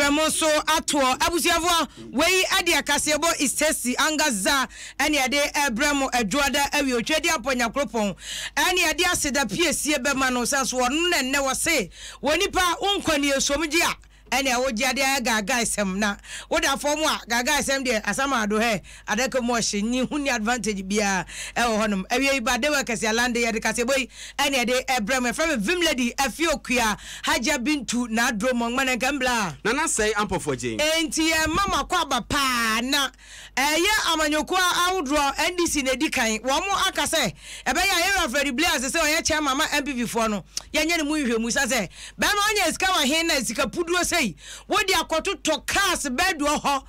Prɛmo so atoɔ. Abusuafoɔ, wei ɛde akaseɛbɔ Istesi angaza ɛne ɛde ɛbrɛ mo Adwoada awie Otwedeampɔ Nyakoropɔn ɛne ɛde aseda piesie bɛma no sɛ nso ɔno na ɛnnɛ wɔse wɔ nipa wo nkwa nie som gye a ɛne wogye adeɛ ayɛ gaagaesɛm na woda fam a gaagaesɛm deɛ asamado hɛ adaka mu ɔhye nyi ho ni advantage biara ɛwɔ hɔnom. Awie yi ba Dewa Kɛse Alande yɛde kaseɛbɔ yi ɛne ɛde ɛbrɛ mo. Yɛfrɛ me Vim Lady Afie Okua Hajia Bintu Nadro Mɔngmana Nkɛmbla. Nana Sɛe Ampɔfoɔ Gyei. Enti yɛma mo akwaaba paa na Ɛyɛ amanyɔkuo ahodoɔ, NDC na ɛdi kan, wɔn aka sɛ ɛbɛyɛ a Yɛwura Freddie Blay ase sɛ ɔyɛ chairman ma NPP foɔ no, yɛnyɛ ne mu nhwehwɛmu sane sɛ bɛrima wonya sika wɔ he na sika puduo sei wode akɔtotɔ cars bɛɛdoɔ hɔ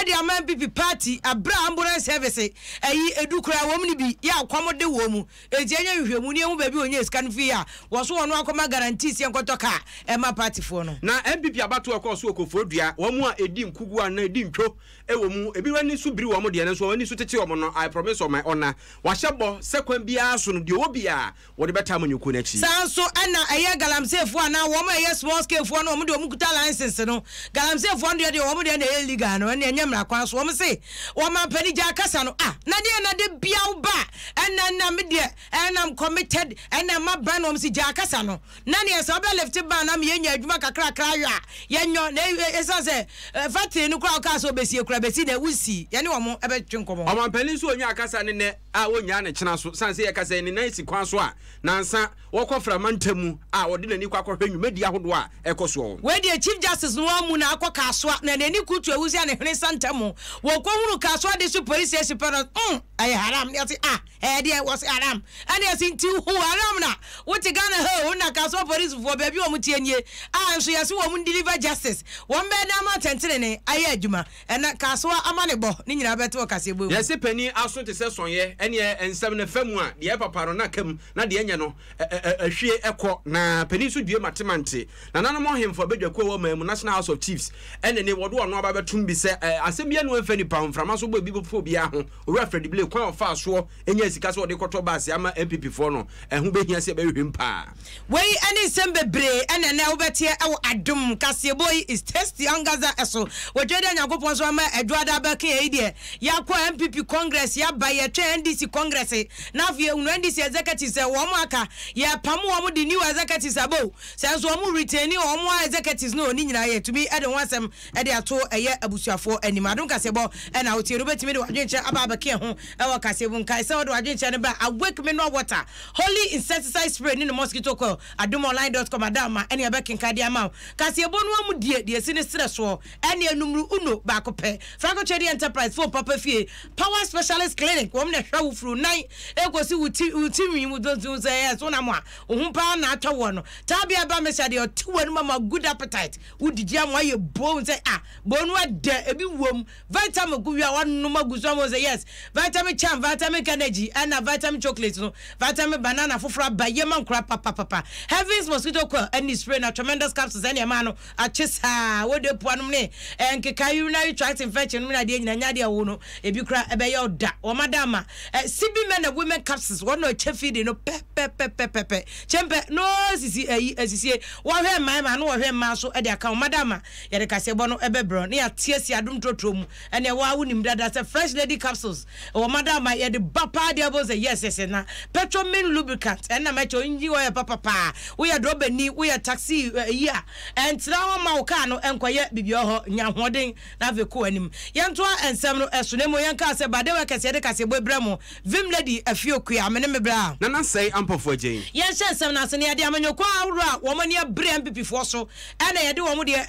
de ama NPP party aberɛ a ambulance service ɛyi ɛdu koraa wɔn ne bi yɛ a kɔm de wɔn mu. Enti yɛnyɛ nhwehwɛmu na yɛhu baabi a ɔnyaa sika no fii a wɔso wɔn akɔma guarantee sɛ yɛnkɔtɔ car ɛma party foɔ no. Na NPP abatoɔ a ɛkɔɔ so wɔ Koforidua, wɔn a ɛdi nkuguo anaa ɛdi ntwo wɔ mu, ebi ani so biri wɔn deɛ, nanso wɔn ani so tete wɔn no, I promise on my honour, wɔahyɛ bɔ sɛ kwan biara so no, deɛ ɔwɔ biara, wɔde bɛtaa amanyɔkuo no akyi. Saa nso na ɛyɛ galamseyfoɔ anaa wɔn a ɛyɛ small scale foɔ no, wɔn deɛ wɔn kuta license no, galamseyfoɔ no deɛ deɛ wɔn deɛ na ɛyɛ legal no, ɛnneɛ ɛnyɛ mmara kwan so, wɔn se wɔn gyaa kasa no, ah, na deɛ na da biara wo ba a, ɛna na me deɛ, ɛna I'm committed, ɛna ma ban, wɔn se gyaa kasa no. Na neɛ sɛ ɔbɛ lift ban na meyɛ nya adwuma kakrakra ayɔ a yɛnyɔ na ɛsiane sɛ factory no koraa ɔkaa sɛ ɔbɛsie koraa bɛsi nɛ wonsii yɛne wɔn ɛbɛtwe nkɔmmɔ. Ɔmanpanin nso ɔnyaa kasa ne nnɛ a ɔnnyaa ne kyena so sane sɛ yɛkasa yi ne nan si kwan so a nansa wɔkɔ frama ntamu a ɔde n'ani kɔ akɔhwɛ nnwumadie ahodoɔ a ɛkɔ soɔ. Wei deɛ Chief Justice no ammu na akɔ Kasoa na n'ani kutu awusi a ne hwene sa ntamu wɔkɔhunu Kasoa District Police Station pɛ no mm ɛyɛ haram ne ɔse ah. Ɛyɛ deɛ wɔse haram ɛne ɛse nti hu haram na wote Ghana ha o na kasoa police foɔ baabi wɔn teɛ nie a nso yɛse wɔn deliver justice wɔn bɛyɛ dɛn ama atɛntenene ayɛ adwuma ɛna kasoa amanebɔ ne nyinaa bɛte wɔ kaseɛbɔ mu. Yɛse panin aso te sɛ sɔnyɛ ɛneɛ nsɛm no fa mu a deɛ ɛpapa no na ka mu na deɛ ɛnyɛ no ahwie kɔ na panin nso due mate mante. Nananom ɔhemfo abadwakuo a ɛwɔ ɔman mu National House of Chiefs ɛne ne wɔde wɔn aba bɛtom bi sɛ asɛm biara nni hɔ mfa nipa ho mframa so bɔ ebi bɛfa obiara ho. Owura Freddie Blay kwan a ɔfaa soɔ nyaa sika sɛ ɔde rekɔtɔ baase ama NPP foɔ no, ɛho bɛhia sɛ yɛbɛhwehwɛ mu paa. Wei ne nsɛm bebree na ɛnɛ wobɛteɛ wɔ Adom kaseɛbɔ yi is tasty ankasa so. Wɔ Twedeɛ Nyankopɔn so ama Adwoada abɛka yɛn yi deɛ, yɛakɔ NPP Congress, yɛaba, yɛtwɛn NDC Congress, na afei yɛhunu NDC Executives sɛ wɔn aka, yɛrepamo wɔn de new Executives aba o, sɛ nso wɔn retaini wɔn a Executives no o, ne nyinaa yɛtumi de ho asɛm de ato ɛyɛ abusuafoɔ anim. Adom kaseɛbɔ na wotie no, wobɛtumi de w'adwenkyerɛ aba abɛka yɛn ho wɔ kaseɛ mu. Nkae sɛ wode w'adwenkyerɛ no ba a, Awake Mineral Water, Holy Insecticide Spray ne ne Mosquito Coil, adomonline dot com adaama ne yɛbɛkenkan de ama wo. Kaseɛbɔ no ara mu die, deɛ ɛsi ne serɛ soɔ ne anumere uno baako pɛ. Franco Trading Enterprise, Phone Papa Fie, Power Specialist Clinic, wɔn na ɛhwɛ wo firi wo nan kɔsi wo ti wo ti nwi mu sɛ ɛyɛ so nam a, wo ho paa na atɔ woɔ no. Tabia ba Mesa deɛ ɔte w'anim ama good appetite. Wodidi ama wayɛ boo sɛ ah boo no ɛdɛ ebi wom vitamin ko wie a wanom agu so ama sɛ yes vitamin charm vitamin energy ɛna vitamin chocolate no vitamin banana foforɔ aba yɛ ma nkora papapapa heavens mosquito coil ɛne spray na tremendous capsules ɛne ɛma no akye saa wode pua nom ne nkeka urinary tract infection nom ne adeɛ nyina nya adeɛ wo no ebi kora ɛbɛyɛ ɔda wɔn ada ama sibi men and women capsules wɔn na ɔkyɛ feeding no pɛ pɛpɛpɛpɛpɛ kyɛmpɛ no sisi ayi asisie wɔhwɛ mmaa ma no wɔhwɛ mmaa so de aka wɔn madama yɛde kaseɛbɔ no ɛbɛbrɛ ne yɛate asi adom trotro mu ɛne ɛwɔ a wonim dada sɛ fresh lady capsules wɔ madama yɛde ba paa deɛ bɔ sɛ yes yes na petromin lubricant ɛna mɛkyɛ engine oil papapaa woyɛ drɔbani woyɛ taxi yi a ɛntena hɔ ma wo kaa no ɛnkɔyɛ biribi hɔ nya ahoɔden na afei kɔ anim yɛntoa nsɛm no ɛso na mmom yɛnkaa sɛ badewa kɛseɛ de kaseɛbɔ brɛ mo Vim Lady Afie Okua, me ne me bra. Nana Sɛe Ampɔfo Agyei. Yɛnhyɛ nsɛm no ase na yɛde amanyɔkuo ahodoɔ a wɔn ani abere NPP foɔ so na yɛde wɔn deɛ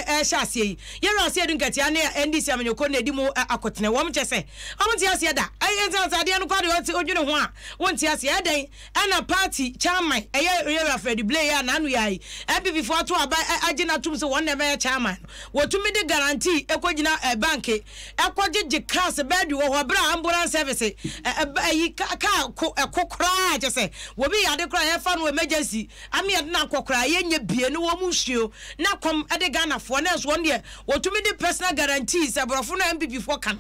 rehyɛ aseɛ yi. Yɛn Wura Asiedu Nketia ne NDC amanyɔkuo no na ɛdi mu akotene. Wɔn kyɛ sɛ wɔn nte aseɛ da. Ɛsiane sɛ adeɛ no koraa deɛ wodwene ho a wonte aseɛ. Ɛdɛn na party chairman ɛyɛ yɛn Wura Freddie Blay a n'ano yɛ ayi NPP foɔ ato aba agye no atom sɛ wɔn na ɛbɛyɛ chairman no wɔtumi de guarantee kɔgyina banke ɛkɔgyegye cars bɛɛdi wɔ hɔ bere a ambulance service ɛyi car ko ɛko koraa kyɛ sɛ wɔbi yɛ ade koraa yɛfa no emergency ame yɛde no akɔ koraa yɛnyɛ bie ne wɔn nsuo Na kɔm de Ghanafoɔ na nso wɔn deɛ wɔtumi de personal guarantee sɛ borɔfo no a NPP foɔ ka no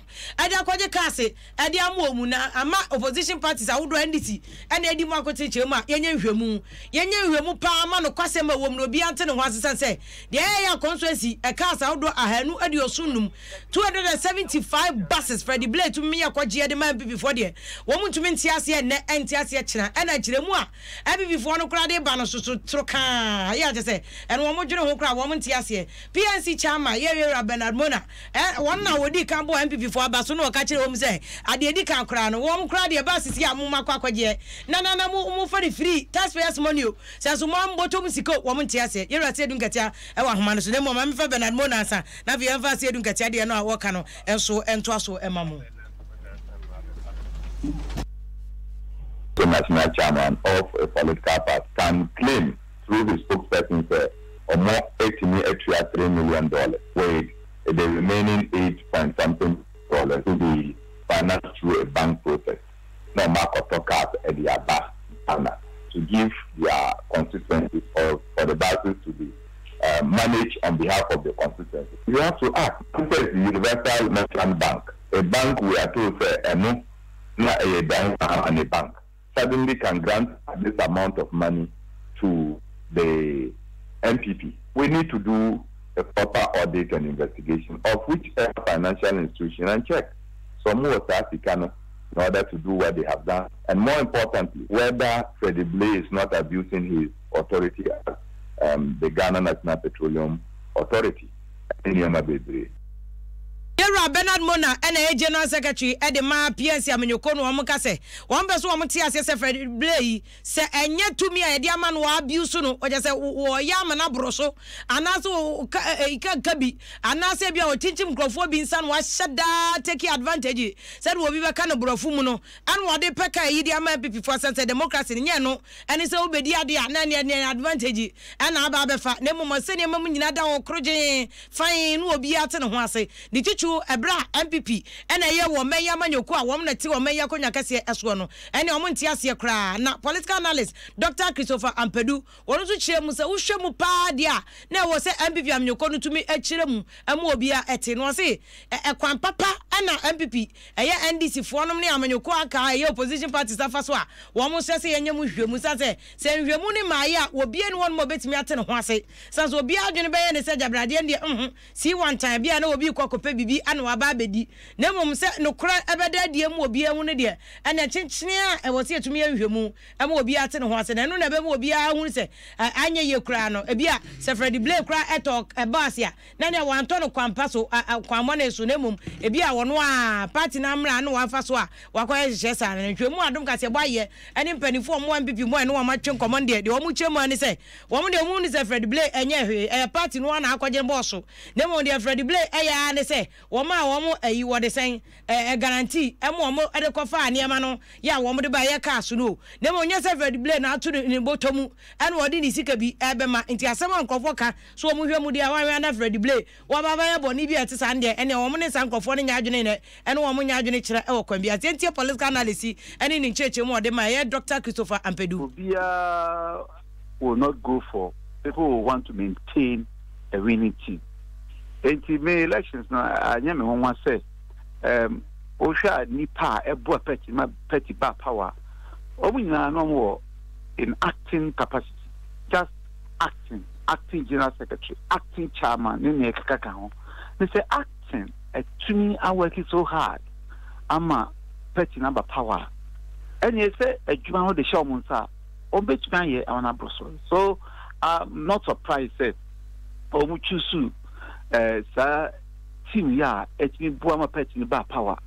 de akɔgye cars de ama wɔn na ama opposition parties ahodoɔ NDC na adi mu akoten kyerɛ mu a yɛnyɛ nhwɛmu yɛnyɛ nhwɛmu paa ma nokwasɛm a ɛwɔ mu no obiara nte ne ho ase sane sɛ deɛ ɛyɛ yɛ constituency cars ahodoɔ 275 275 buses Freddie Blay tumi yɛ kɔgyeɛ de ma NPP foɔ deɛ wɔn ntumi nte aseɛ nnɛ ɛnte aseɛ kyena ɛna nkyerɛmu a Abibifoɔ no koraa de ba no soso toro kaa yɛ a kyɛ sɛ ɛno wɔn dwene ho koraa wɔn nte aseɛ. PNC Chairman yɛ Yewura Bernard Mona ɛ wɔn na wɔdii kan bɔɔ NPP foɔ aba so na wɔka kyerɛɛ wɔn sɛ adeɛ ɛdi kan koraa no wɔn koraa deɛ bus si a mo akɔ akɔgyeɛ na na na mo mo fa no free taxpayers money o sɛ nso mo ambɔtɔ mu sika o wɔn nte aseɛ. Yewura Seidu Nkatia ɛwɔ ahoma no so na mmom ma memfa Bernard Mona ansa na afei yɛmfa Seidu Nkatia deɛ no a wɔka no nso ntoa so ma mo. The national chairman of a political party can claim through his spokesperson sɛ ɔmo atumi atua $3 million with the remaining eight point something dollars to be financed through a bank process na ɔmo akɔtɔ cars de aba Ghana to give their constituencies or for the buses to be managed on behalf of the constituencies. You have to ask. First, Universal Merchant Bank, a bank we are told sɛ ɛno na ɛyɛ dan and a bank suddenly can grant this amount of money to the NPP. We need to do a proper audit and investigation of whichever financial institution and check some wɔ saa sika no in order to do what they have done and more importantly whether Freddie Blay is not abusing his authority as um, the Ghana National Petroleum Authority ɛne nneɛma bebree. Yɛwura Bernard Mona na ɛyɛ General Secretary de ma PNC amanyɔkuo no wɔn ka sɛ wɔn pɛ so wɔn te aseɛ sɛ Fred Blay yi sɛ ɛnyɛ tumi a yɛde ama no wɔ abuse no ɔkyɛ sɛ wɔyɛ ama no aboro so anaasɛ ɔka ɛka nka bi anaasɛ ebi a ɔkyinkyim nkurɔfoɔ bi nsa na wahyɛ daa take advantage sɛdeɛ obi bɛka no borɔfo mu no ɛna wɔde pɛ kaa yi de ama NPP foɔ asɛn sɛ democracy no nyɛ ɛno ɛne sɛ wobɛdi adeɛ a na ɛne ɛne advantage ɛna aba abɛfa na mmom sɛ nneɛma mu nyinaa da hɔ korogyenn fann na obiara te ne ho ase ne titiriw ɛberɛ a NPP ɛna ɛyɛ wɔ ɔman yi amanyɔkuo a wɔn na ɛte ɔman yi akonnwa kɛseɛ ɛsoɔ no ɛne wɔn nte aseɛ koraa na political analyst Dr. Christopher Ampadu wɔn nso kyerɛ mu sɛ wohwɛ mu paa deɛ a na ɛwɔ sɛ NPP amanyɔkuo no tumi kyerɛ mu ma obiara ɛte na ɔse ɛkwan papa ɛna NPP ɛyɛ NDC foɔ nom ne amanyɔkuo aka a ɛyɛ opposition parties afa so a wɔn srɛ sɛ yɛnyɛ mu nhwehwɛmu sane sɛ sɛ nhwehwɛmu no mmaeɛ a obiara nni hɔnom a ɔbɛtumi ate ne ho ase sane sɛ obiara adwene bɛyɛ ne sɛ gyabradeɛ no deɛ nho sii wantan bi a na obi rekɔ akɔpɛ biribi ana waba abɛdi na mmom sɛ nokorɛ ɛbɛda adie mu obiara hu no deɛ ɛnna kyenkyene a ɛwɔ sɛ yɛtumi yɛ nhwehwɛmu ma obiara te ne ho ase na ɛno na ɛbɛma obiara ahunu sɛ anyɛ yie koraa no ebi a sɛ Freddie Blay koraa ɛtɔ bus a na nea wantɔ no kwan pa so, kwan bɔne so, na mmom ebia ɔno ara party no mmara na wafa so a wakɔyɛ nhyehyɛe saa no. Nhwɛmu a Adom Kaseɛbɔ ayɛ ne mpanyimfo a wɔwɔ NPP mu a ɛne wɔn atwe nkɔmmɔ no deɛ, deɛ wɔkyerɛ mu ara ne sɛ, wɔn deɛ wɔhu no sɛ Freddie Blay nyɛɛ hwee, ɛyɛ party no ara na akɔgye no bɔɔso, na mmom deɛ Freddie Blay yɛ ara ne sɛ wɔn a wɔn ayi, wɔde sɛn, ɛ, guarantee ma wɔn de kɔfaa nneɛma no yɛ a wɔn de ba ɛyɛ car so no o, na mmom nyɛ sɛ Freddie Blay na ato ne ne bɔtɔ mu ɛna ɔde ne sika bi ɛrebɛma. Nti asɛm a nkurɔfoɔ ka So wɔn hwɛ mu deɛ wɔanwɛn ana Freddie Blay wɔaba abɛyɛ bɔne bi a ɛte saa no deɛ ɛneɛ wɔn ne saa nkorɔfoɔ no nyɛ adwene nnɛ ɛne wɔn nyɛ adwene kyerɛ wɔ kwan biara so. Yɛntie political analyst yi ɛne ne nkyerɛkyerɛmu a ɔde ma ɛyɛ Doctor Christopher Ampadu. Obiara will not go for people will want to maintain a winning team. Enti me elections no anyɛ me nwanwa sɛ um, wohwɛ a nipa a ɛboa party ma party ba power wɔn nyinaa na wɔn wɔ in acting capacity just acting, acting general secretary, acting chairman ne nea ɛkeka ka ho. Ne sɛ acting atumi awɔki so hard ama party no aba power a, ɛneɛ sɛ adwuma no de hyɛ wɔn nsa a, wɔn bɛtumi ayɛ ama no aboro so. So I'm not surprised sɛ wɔn choose eh, saa team yi a ɛtumi boa ma party no ba power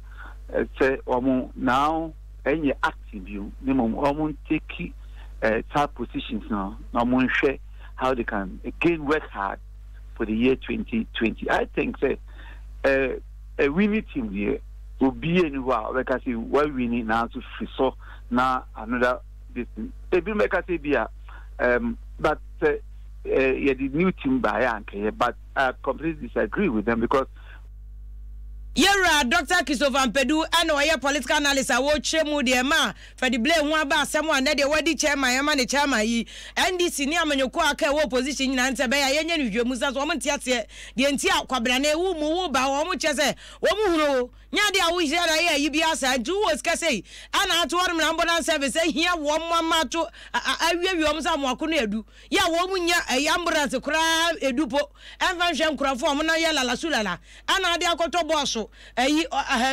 eh, sɛ wɔn now ɛnyɛ acting bio na mmom wɔn nteki eh, saa positions no na wɔn nhwɛ how they can again work hard for the year 2020. I think sɛ eh, a winning team deɛ obi ani hɔ a ɔbɛka sɛ wawini nanso firi so na another this thing ebi bɛka sɛ bi a um, but sɛ eh, yɛde new team baeɛ ankɛyɛ, but I completely disagree with them because. Yɛwura Dɔkta Christopher Mpedu na ɔyɛ political analyst a ɔrekyerɛ mu deɛ ɛma Freddie Blay ho aba asɛm a nnɛ deɛ wadi chairman yɛma no chairman yi NDC ne amanyɔkuo a aka ɛwɔ opposition nyinaa no sɛ ɛbɛyɛ a yɛnyɛ no nhwehwɛmu sane sɛ wɔn nte aseɛ deɛ nti a Kwabrane wo mu wo ba wɔn kyerɛ sɛ wɔn hunu wo nyɛ adeɛ a wohyɛ da yɛ ayi biara saa nti wowɔ sika sei ɛna ato hɔnom na ambulance service ahia wɔn ama ato awiewie wɔn sɛ amoako no adu yɛ a wɔn nya ɛyɛ ambulance koraa edu po ɛmfa nhwɛ nkurɔfoɔ a wɔn nan yɛ lalasulala ɛna ade akɔtɔ bɔɔso ɛyi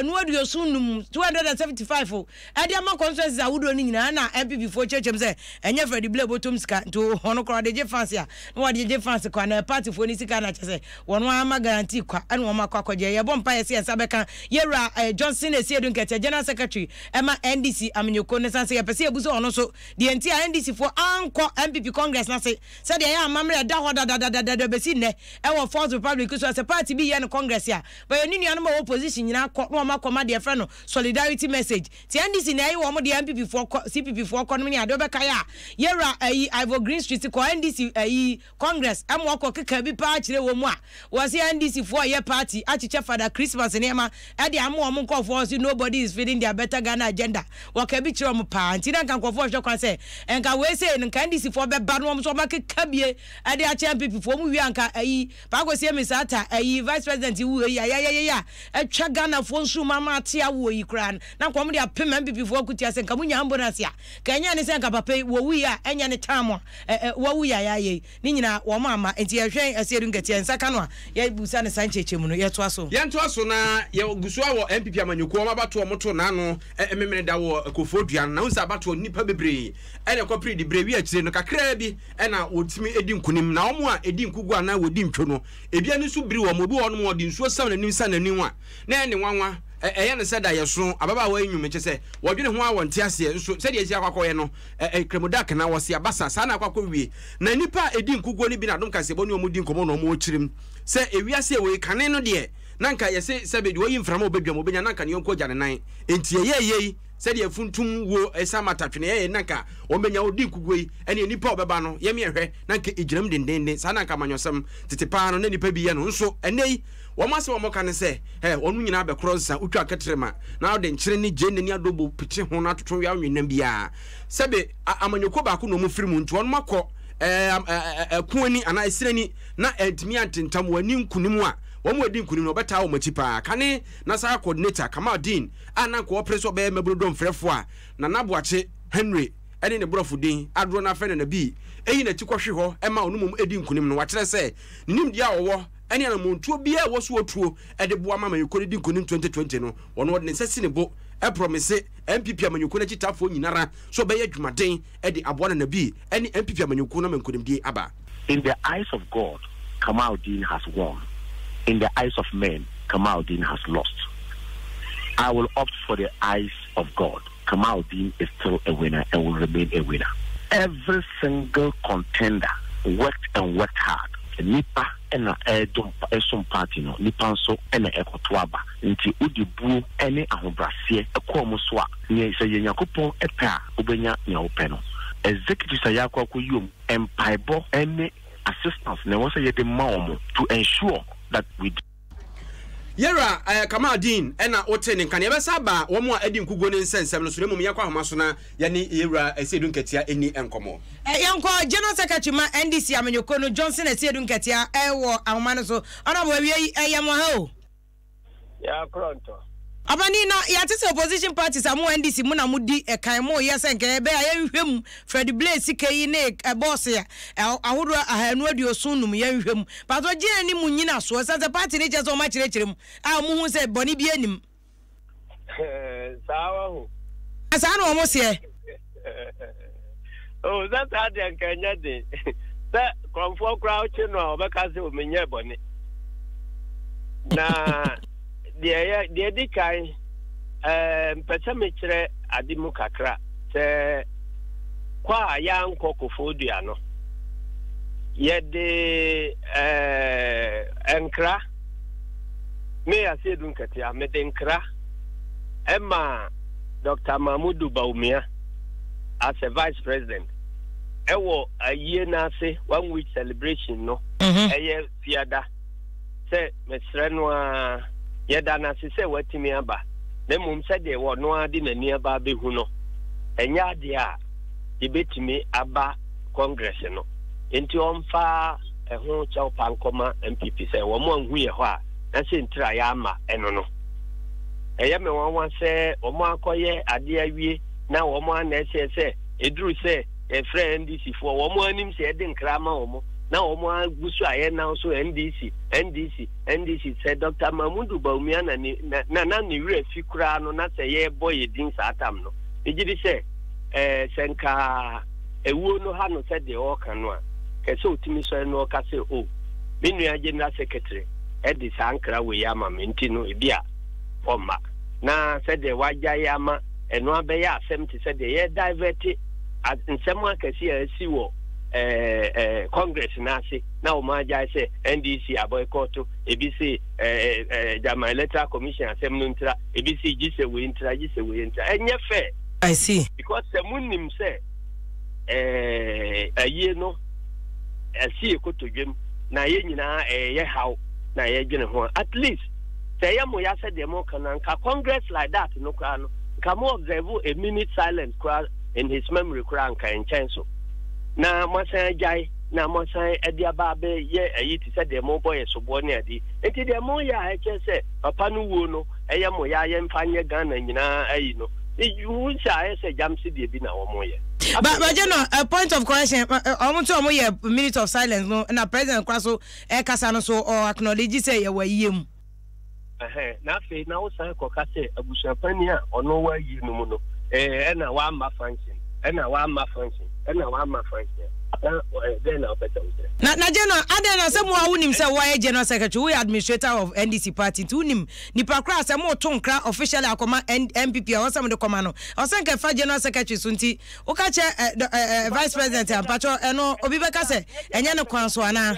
275, 275, ɛde ama constituencies ahodoɔ no nyinaa ɛna NPP foɔ kyerɛkyerɛ mu sɛ ɛnyɛ Freddie Blay bɔtɔm sika nti ɔno koraa ɔde gye fans a na wɔde gye fans kwa na party foɔ no sika na kyɛ sɛ wɔn ama guarantee kwa ɛna wɔn akɔ akɔgye. Yɛbɔ mpaeɛ sɛ yɛn nsa bɛka yɛwura eh, Johnson Asiedu Nkɛtɛ General Secretary ɛma NDC amanyɔkuo no san sɛ yɛpɛ sɛ yɛbu sɛ ɔno nso deɛ nti a NDC foɔ ankɔ NPP Congress no ase sɛdeɛ ɛyɛ amammerɛ ɛda hɔ dadadadada bɛsi nnɛ ɛwɔ Fourth Republic so a sɛ party bi yɛ no congress a bɛyɛ ne nuanom a ɛwɔ opposition nyinaa kɔ na wɔn akɔma deɛ ɛfrɛ no solidarity message nti NDC na ɛyɛ wɔn deɛ NPP foɔ kɔ CPP foɔ kɔ nom ne adeɛ wobɛkae a yɛwura ayi Ivor Greenstreet kɔ NDC ayi congress ɛma wɔkɔ keka bi paa kyerɛ wɔn mu a wɔse NDC foɔ yɛ party akyekyɛ Father Christmas nneɛma ɛde ama wɔn nkurɔfoɔ wɔse nobody is feeding their better Ghana agenda wɔka bi kyerɛ wɔn paa nti na nka nkurɔfoɔ hwɛ kwan sɛ nka wei sei no nka NDC foɔ bɛba na wɔn nso wɔn akeka bie ɛde akyɛ NPP foɔ wɔn wie a nka ayi Paa Kwesi Amissah Arthur ayi vice president wu yi ayayayaya a atwa Ghana foɔ nsuo mu ama ate awoɔ yi koraa no na nka wɔn de apem NPP foɔ akutia sɛ nka mo nya ambulance a nka ɛnyɛ ne sɛ nka papa yi wɔwu yi a ɛnyɛ ne tam a wawu yayaya yi ne nyinaa wɔn amma nti yɛhwɛn Asiedu Nketia nsa ka no a yɛbusa no saa nkyerɛkyerɛmu no yɛtoa so. Yɛntoa so na yɛgu so ara wɔ NPP amanyɔkuo wɔn abatoɔ wɔn too n'ano Memeneda wɔ Kofoɔ Dua no na wohu sɛ abatoɔ nnipa bebree ɛna ɛkɔpere diberɛ wie akyire no kakraa bi na wɔtumi di nkonim, na wɔn a ɛdi nkoguo anaa wɔdi ntwo no, ebi ani nso biri wɔn. Obi wɔ hɔnom a, ɔde nsuo sam n'anim sa n'anim a, na ɛyɛ ne nwanwa, ɛyɛ no sɛ daeɛso. Ababaawa yi nnwom, kyerɛ sɛ, wɔdwene ho ara wɔnte aseɛ. Nso sɛdeɛ ɛsi akɔ akɔyɛ no, Kramoda kena, wɔse abasa, saa na akɔ akɔwie. Na nnipa a ɛdi nkoguo no bi na Adom Kaseɛbɔ ne wɔn di nkɔmmɔ na wɔkyerɛ mu sɛ ewiase a ɛwɔ yi, kane no deɛ, na anka yɛse sɛbe deɛ ɔyi mframa a ɔbɛdwam, ɔbɛnya, na anka ne yɔnko agya ne nan. Enti ɛyɛɛ yei. Sɛdeɛ funtum wuo ɛsan ma tatwene ɛyɛ na nka wɔn bɛnya ɔdi nkuguo yi ɛne nipa a ɔbɛba no yɛm yɛhwɛ na nka egyina mu dendenden saa na nka amanyɔsɛm tete paa no na nipa bi yɛ no nso ɛnɛ yi wɔn asɛm a wɔka ne sɛ ɛ wɔn nyinaa bɛkorɔ nsa wotwa kɛtrɛma na ɔde nkyene ne gyeene ne adobo pete ho na atoto wia nwenam biara sɛbe amanyɔkuo baako na wɔn firi mu nti wɔn akɔ ɛɛ ɛko ani anaa ɛsene ani na ɛntumi antentam wɔn ani nkunim a wɔn adi nkunim no wɔbɛtaa wɔn akyi paa kane na saa coordinator Kamal Deen a na anka ɔrepere sɛ ɔbɛyɛ mmabunu dɔmfrɛfo a Nana Boakye Henry ne ne borɔfo din adorɔ no afrɛ no Nabii yi n'akyi kɔhwe hɔ ma ɔno mmom di nkonim no. Wakyerɛ sɛ ne nimdeɛ a ɔwɔ ne anammɔntuo biara a ɛwɔ so ɔtuo de boa ma amanyɔkuo no di nkonim 2020 no, ɔno ɔde ne nsa si ne bo prɔmise NPP amanyɔkuo no akyitaafoɔ nyinara sɛ ɔbɛyɛ adwumaden de aboa Nana Bii ne NPP amanyɔkuo no ama nkonimdie aba. In the eyes of God, Kamaldeen has won. In the eyes of men, Kamaldeen has lost. I will opt for the eyes of God. Kamaldeen is still a winner and will remain a winner. Every single contender worked and worked hard. Nipa na ɛredom ɛsom party no, nipa nso na ɛkɔto aba. Nti wode buo ne ahobraseɛ kɔ wɔn so a, nea sɛ yɛ Nyankopɔn pɛ a, wobɛnya nea wopɛ no. Executives a yɛakɔ akɔyi wɔn, mpaebɔ ne assistance na ɛwɔ sɛ yɛde ma wɔn to ensure that we. Yɛwura eh, Kamal Deen ɛna wote ne nka no. Yɛbɛsa aba wɔn a adi nkuguo ne nsɛnsɛm no so na mmom yɛnkɔ ahoma so na yɛne Yɛwura Asiedu Nketia ɛni nkɔmmɔ. Yɛnkɔ General Secretary ma NDC amanyɔkuo no Johnson Asiedu Nketia ɛwɔ ahoma no so. Honourable awia yi ɛyɛ mo ha o. Yɛakorɔntɔ. Ɔpanin, na yɛate sɛ opposition parties a mo NDC mo na mo di kan mo yɛ sɛ nka ɛbɛyɛ a yɛnhwehwɛ mu Fred Blay sika yi ne bɔɔse ahodoɔ 275 yɛnhwehwɛ mu. Paatɔ gye ne mo nyinasoɔ ɛsiane sɛ party no kyerɛ sɛ wɔn akyerɛkyerɛ mu a wɔn hu sɛ bɔne bi anim. Saa wahu. Saa na wɔn seɛ. Oh, sɛ saa deɛ nka ɛnyɛ den. Sɛ kurɔmfoɔ koraa wokye no a ɔbɛka sɛ omenyɛ bɔne. Na deɛ ɛyɛ deɛ di kan ɛɛ mpɛ sɛ mekyerɛ ade mu kakra sɛ kɔ a yɛankɔ kofoɔ dua no yɛde ɛɛ nkra me aseedu nkatia mede nkra ɛma Dr. Mahmudu Bawumia as a vice president ɛwɔ ayie n'ase one week celebration no mhm. ɛyɛ fiada sɛ mesrɛ no a. Yɛda no ase sɛ watumi aba, na mmom sɛdeɛ ɔno ara de n'ani aba abɛhu no, ɛnyɛ adeɛ a yɛbɛtumi aba Congress no. Enti ɔmfa ɛho kyɛwpa nkɔma NPP sɛ wɔn anhu yɛ hɔ a, na sɛ ntira yɛama ɛno no. Ɛyɛ me nwanwa sɛ wɔn akɔyɛ adeɛ awie na wɔn ana ɛsɛ sɛ ɛduru sɛ yɛfrɛ NDC foɔ, wɔn anim sɛ yɛde nkra ama wɔn na wɔn agu so a yɛnam so NDC, NDC. NDC, Sɛ Dɔkta Mahmudu Bawumia na ne na na na ne werɛ fi koraa no na sɛ yɛrebɔ yɛ din saa tam no, megye di sɛ ɛɛ sɛ nka awuo no ha no sɛ deɛ ɔreka no a, kɛ sɛ ɔtumi sɔre na ɔka sɛ o, me nua General Secretary de saa nkra wei ama me nti no ebi a ɔmma. Na sɛdeɛ wagyae ama ɛno abɛyɛ asɛm te sɛ deɛ yɛredivɛte nsɛm akɛse a asi wɔ ɛɛ ɛɛ Congress no ase na wɔn agyae sɛ NDC abɔekɔɔto, ebi se ɛɛ ɛɛ gyama electoral commission asɛm no ntira, ebi se gye sɛ wei ntira, gye sɛ wei ntira. Ɛnyɛ fair. I see. Because sɛ mo nim sɛ ɛɛ ayie no ɛsi ekotodwam na yɛn nyinaa ɛyɛ haw na yɛdwene ho a, at least sɛ ɛyɛ mo ya sɛ deɛ mo ka no nka congress like that no koraa no nka mo observe a minute silence koraa in his memory koraa nka nkyɛn so na moasan agyae na moasan de aba abɛyɛ ayi te sɛ deɛ mobɔ yɛ soboɔ ne adeɛ nti deɛ moyɛ a ɛkyerɛ sɛ papa no wuo no ɛyɛ mo ya yɛmfa nyɛ Ghana nyinaa ayi no wohu sɛ ayɛ sɛ gyamse deɛ bi na wɔyɛ. But but General, a point of correction, wɔn nso wɔn yɛ minute of silence no na president kora so ɛkasa no so ɔ acknowledge sɛ yɛwɔ ayie mu. Ɛhɛn, na afei na wosan kɔka sɛ abusuapanin a ɔno wɔ ayie no mu no, ɛɛ, ɛna wamma function, ɛna wamma function, ɛna wamma function. Na ɛɛ, dɛn na wopɛ sɛ wokyerɛ? Na na General, adɛn na sɛ mo a wonim sɛ woayɛ General Secretary, woyɛ administrator of NDC party nti wonim nipa koraa a sɛ moreto nkra officially akɔma N NPP a ɛwɔ sɛ mode kɔma no, ɛwɔ sɛ nka ɛfa General Secretary so nti woka kyerɛ ɛ ɛ ɛ Vice President a, mpakyɛw ɛno obi bɛka sɛ ɛnyɛ ne kwan so anaa?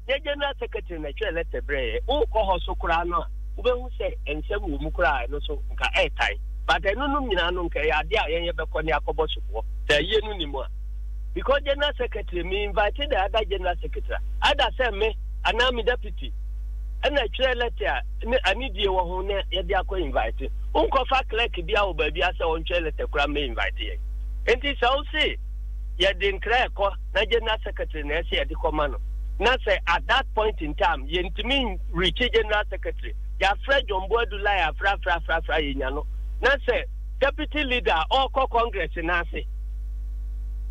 Yɛ general secretary na ɛtwerɛ lɛtɛ brɛɛ yɛ. Wokɔ hɔ so koraa no a, wobɛhu sɛ nsɛm wɔ mu koraa a ɛno nso nka ɛɛtan. But ɛno nom nyinaa no nka ɛyɛ adeɛ a yɛn yɛbɛkɔ ne akɔbɔ soboɔ sɛ ayie no nni mu a. Because general secretary, me invite the other general secretary a, either sɛ me anaa me deputy ɛna ɛtwerɛ lɛtɛ a ne anidie wɔ ho na yɛde akɔ invite. Wonkɔfa clerk biara wɔ baabi a sɛ ɔntwerɛ lɛtɛ koraa mmɛ invite yɛn. Nti sɛ wose yɛde nkra ɛkɔ na general secretary na ɛsɛ yɛde kɔma no na sɛ at that point in time yɛntumi reach general secretary yɛafrɛ John Boadu lai afrɛ afrɛ afrɛ afrɛ yɛnya no na sɛ deputy leader a ɔrekɔ congress no ase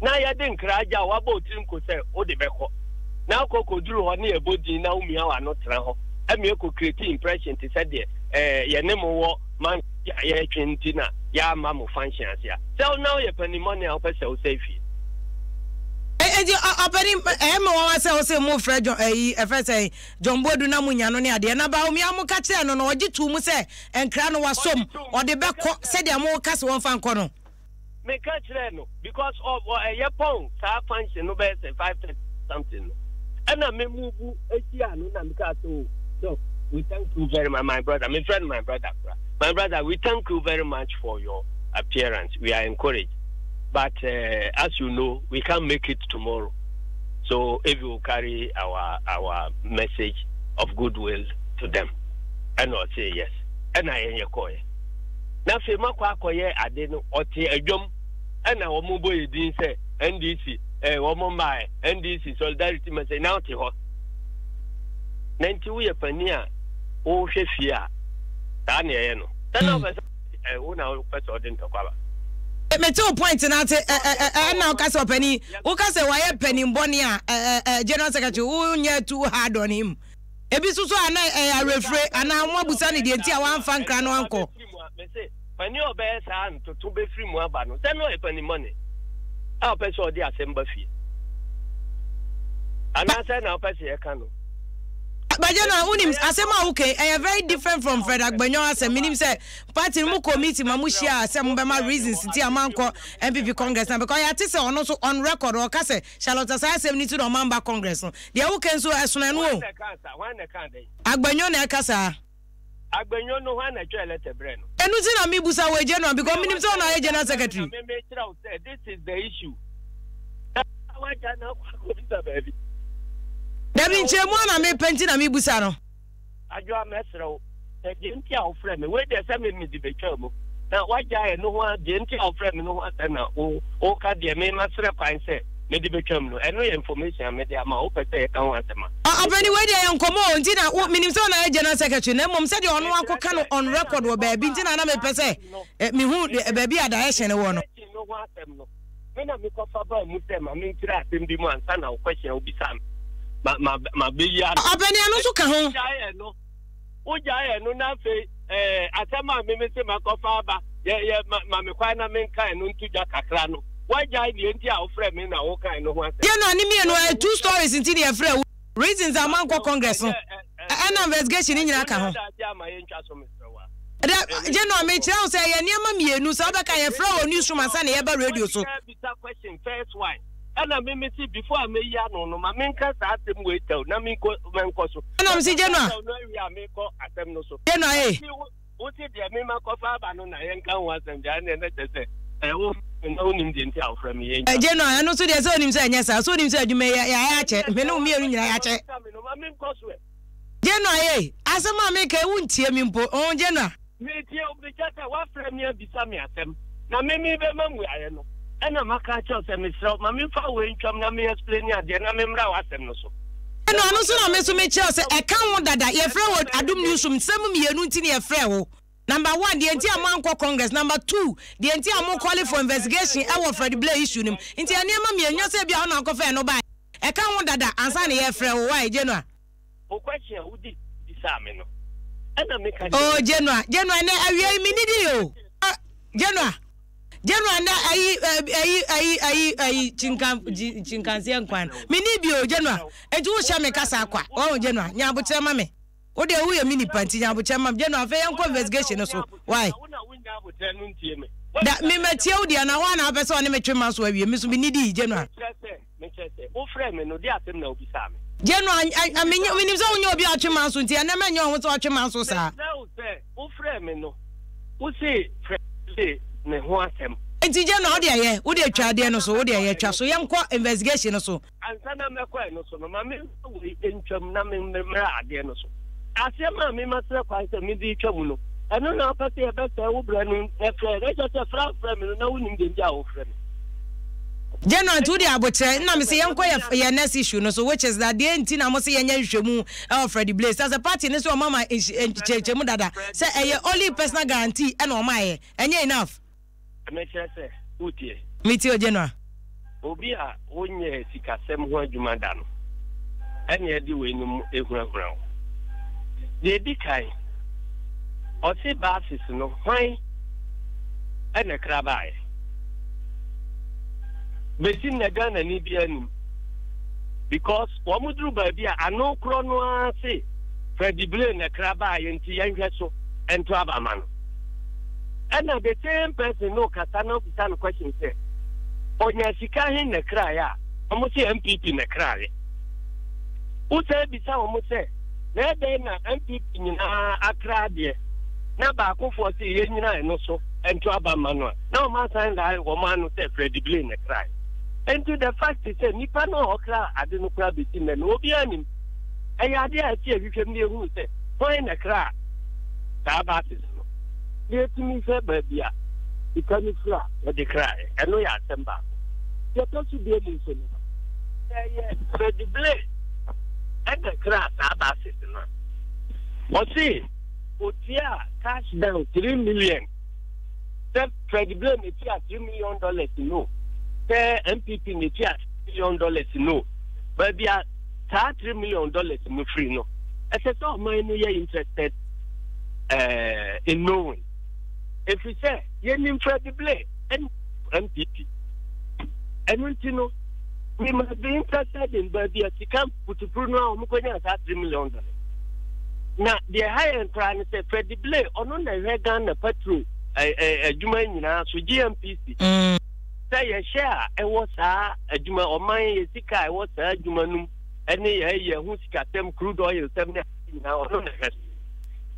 na yɛde nkra agya a wabɔ otiri nko sɛ wode bɛkɔ na akɔ kɔduru hɔ ne yɛbɔ din na womia w'ano tena hɔ ɛmi ɛkɔ create impression te sɛ deɛ ɛɛ yɛne mo wɔ man a yɛretwe nti na yɛama mo function ase a sɛ na woyɛ panimɔne a wopɛ sɛ wosɛe fie. Enti ɔpanin ɛyɛ me nwanwa sɛ wose mo frɛ John ɛyi ɛfɛ sɛ John Boadu na mo nya no ne adeɛ na Bawumia mo ka kyerɛ no no ɔgye too mu sɛ nkra no wasom ɔde bɛkɔ sɛdeɛ mo ka sɛ wɔmfa nkɔ no. Me ka kyerɛɛ no because of ɛyɛ pɔn saa function no bɛyɛ sɛ 5:30 something no ɛna me move ahyia no na me kaa sɛ oh doc we thank you very much my brother me friend my brother kora my brother we thank you very much for your appearance we are encouraged but uh, as you know we can't make it tomorrow so if you carry our our message of goodwill to them ɛna ɔse yes ɛna yɛn yɛ kɔɛ na afei makɔ akɔyɛ ade no ɔte adwam ɛna wɔn bɔ yɛ din sɛ ndc ɛɛ wɔn mmaa ndc solidarity message na ɔte hɔ na nti woyɛ panin a wohwɛ fie a saa na ɛyɛ no sɛ na ɔpɛ sɛ ɛ wo na wopɛ sɛ ɔde ntɔkwa ba. Mete wo point no ase ɛna woka sɛ ɔpanin woka sɛ wayɛ panin bɔne a general secretary wonyɛ too hard on him. Ebi nso so a na ɛyɛ awerɛfire anaa wɔn abusa no deɛ nti a wamfa nkra no ankɔ. Mese panin a ɔbɛyɛ saa ntoto bɛfiri mu aba no sɛ na ɔyɛ panin bɔne a ɔpɛ sɛ ɔde asɛm ba fie anaasɛ na ɔpɛ sɛ yɛka no. Bagye no a wonim asɛm a woka ɛyɛ very different from Fred Agbanyo asɛm menim sɛ party no mu committee ma mo hyia sɛ mobɛma reasons nti a moankɔ NPP congress na because yɛate sɛ ɔno nso on record ɔka sɛ Charlotte saa asɛm no nti na ɔma mba congress no deɛ woka nso ɛsono ɛno o. Agbanyo na ɛka saa. Agbanyo no hwan na ɛtwerɛ lɛtɛ brɛ no. Ɛno nti na mebusa wɔ general because menim sɛ ɔna ayɛ general secretary. Na me mekyerɛ wo sɛ this is the issue. Na wagya na akɔ akɔbisa baabi. Dabi nkyerɛmu a na mepɛ nti na mebusa no. Adwoa mɛsrɛ wo sɛ deɛ nti a wofrɛ me wei deɛ sɛ me mede bɛtwaa mu na woagyae ɛno ho a deɛ nti a wofrɛ me no ho asɛm na wo woka deɛ me masrɛ kwan sɛ mede bɛtwam no ɛno yɛ information a mede ama wo wopɛ sɛ yɛka ho asɛm a. Ɔpani wei deɛ yɛ nkɔmmɔ o nti na wo menim sɛ ɔna yɛ general secretary na mmom sɛdeɛ ɔno akɔka no on record wɔ baabi nti na na mepɛ sɛ mehu baabi a direction no wɔ no. No ho asɛm no me na mekɔfa baa mu sɛ ma menkyerɛ asɛm bi mu ansa na wo question a wobisa me ma ma ma bɛyi ano. Ɔpani ɛno nso ka ho. Wogyae ɛno wogyae ɛno na afei ɛɛ asɛm a meme se makɔfa aba yɛ yɛ ma ma me kwan na menka ɛno nto dwa kakra no woagyae deɛ nti a wofrɛ me na woka ɛno ho asɛm. Yɛ no a ne mmienu ɛyɛ two stories nti na yɛfrɛ wo reasons a moankɔ congress no ɛna investigation no nyinaa ka ho. Da General mekyerɛ wo sɛ ɛyɛ nneɛma mmienu sɛ wobɛka yɛfrɛ wɔ newsroom ansa na yɛba radio so. Ɛna me me se before a meyi ano no ma menka saa asɛm wei tɛw na menkɔ menkɔ so. Ɛna me se General. No awie a mekɔ asɛm no so. General ee. Wo se deɛ mema kɔfa aba no na yɛnka ho asɛm deɛ ɛneɛ na kyerɛ sɛ ɛɛ wo na wonim deɛ nti a wofrɛ me yɛntwa. General ɛno nso deɛ sɛ wonim sɛ ɛnyɛ saa so wonim sɛ adwuma yi yɛayɛ akyɛ me ne wo mmienu nyinaa yɛakyɛ. Ma menkɔ so ɛ. Genoa ei, asɛm a meka yi wontie me mpo, oh Genoa. Metie wo, mekyɛ sɛ woafrɛ me abisa me asɛm, na me merebɛma mmuaeɛ no, ɛna maka akyerɛ wo sɛ mesrɛ wo ma memfa wei ntwam na me explaini adeɛ na memmra w'asɛm no so. Genoa, ɛno nso na me nso mekyerɛ wo sɛ ɛka ho dada, yɛfrɛ wo Adom News Room, nsɛm mmienu nti na yɛfrɛɛ wo, number one, deɛ nti a moankɔ Congress, number two, deɛ nti a mo calling for investigation ɛwɔ Freddie Blay issue no mu, nti nneɛma mmienu, nyɛ sɛ ebia wo na wokɔfaa ɛno baeɛ, ɛka ho dada ansa na yɛrefrɛ wo, why Genoa? Wo question a wode bisaa me no, ɛna meka kyerɛ Oh, Genoa, Genoa, nɛ awia yi menidi o. Ah, Genoa, Genoa, nɛ ayi, ayi, ayi, ayi, ayi, chinkan, chinkanseɛ nkwan. Menni bi o, Genoa. Enti wohyɛ me kasa kwa. Wɔn, Genoa, nya abokyerɛ ma me. Wo deɛ woyɛ me nipa nti nya abokyerɛ ma me. Genoa, afei yɛnkɔ investigation no so. Why? Da, me matie wo deɛ na hɔ a na wopɛ sɛ ɔne me twe ma so awie. Me so menidi, Genoa. Mekyerɛ sɛ, wofrɛɛ me no, deɛ asɛm na wobisaa me? General, menim sɛ wonyɛ obi a ɔtwe manso nti ɛnnɛ mɛnyɛ wo ho sɛ ɔtwe manso saa. Mesrɛ wo sɛ, wofrɛɛ me no, wose frɛ me ho asɛm. Nti General, wo deɛ yɛ, wo deɛ twa adeɛ no so, wo deɛ yɛ, twa so, yɛnkɔ investigation no so. Ansa na mɛkɔ ɛno so no, ma memfa wei ntwam na memmra adeɛ no so. Asɛm a mema srɛ kwan sɛ mede retwa mu no, ɛno na wopɛ sɛ yɛbɛsɛe wo berɛ no frɛ? Na kyerɛ sɛ frɛ a wofrɛ me no, na wonnim deɛ nti a wofrɛ me. General, nti wode abokyerɛ nna mese yɛnkɔ yɛ yɛ next issue no so which is that deɛ nti na mose yɛnyɛ nhwehwɛmu ɛwɔ Freddie Blaze sɛ sɛ party no sɛ ɔma ma nkyerɛkyerɛmu dada sɛ ɛyɛ only personal guarantee ɛna ɔma yɛ ɛnyɛ enough. Mekyerɛ sɛ wotie. Metie o General. Obi a wonyɛɛ sikasɛm ho adwuma da no ɛna ɛde weinom ehunahuna wo. Deɛ edi kan, ɔse buses no hwan ɛna ɛkra baeɛ? Besi nnɛ Ghanani biara nim because wɔn duru baabi a ano korɔ no ara se Freddie Blay na ɛkra baeɛ nti yɛnhwɛ so ɛnto aba ma no. Ɛna the same person no kasa na obisa no question sɛ ɔnya sika he na ɛkraeɛ a wɔn se NPP na ɛkraeɛ. Wosan bisa wɔn sɛ na ɛdɛn na NPP nyinaa akra adeɛ na baakofoɔ se yɛnyina ɛno so nto aba mma no a na wɔn asan lae wɔn ano sɛ Freddie Blay na ɛkraeɛ. Nti the fact sɛ nipa no a ɔkra ade no koraa bɛsi nnɛ no obiara nim. Ɛyɛ adeɛ a ɛsɛ yɛhwehwɛ mu na yɛhunu sɛ hwan na ɛkraa saa buses no na yɛtumi hwɛ baabi a sika no firi a wɔde kraeɛ. Ɛno yɛ asɛm baako. Deɛ ɛtɔ so bio mu nso no, sɛ ɛyɛ Freddie Blay ɛna ɛkraa saa buses no a, ɔse ɔtuaa cash down 3 million. Sɛ Freddie Blay na ɛtua 3 million dollars no, sɛ NPP na ɛtua 3 million dollars no, baabi a saa 3 million dollars no firi no, ɛsɛ sɛ ɔman no yɛ interested eh, in knowing. Ɛfiri sɛ yɛnim Freddie Blay ɛne NPP. Ɛno nti no, we must be interested in baabi a sika putupuru no a wɔkɔnya saa 3 million dollars. Na deɛ ɛha yɛn koraa ne sɛ Freddie Blay ɔno na ɛhwɛ Ghana petrol adwuma nyinaa so GNPC. Sɛ yɛhyɛ a ɛwɔ saa adwuma ɔman yɛ sika a ɛwɔ saa adwuma no mu ɛne yɛ yɛ ho sikasɛm crude oil sɛm ne nyinaa ɔno na ɛhwɛ so.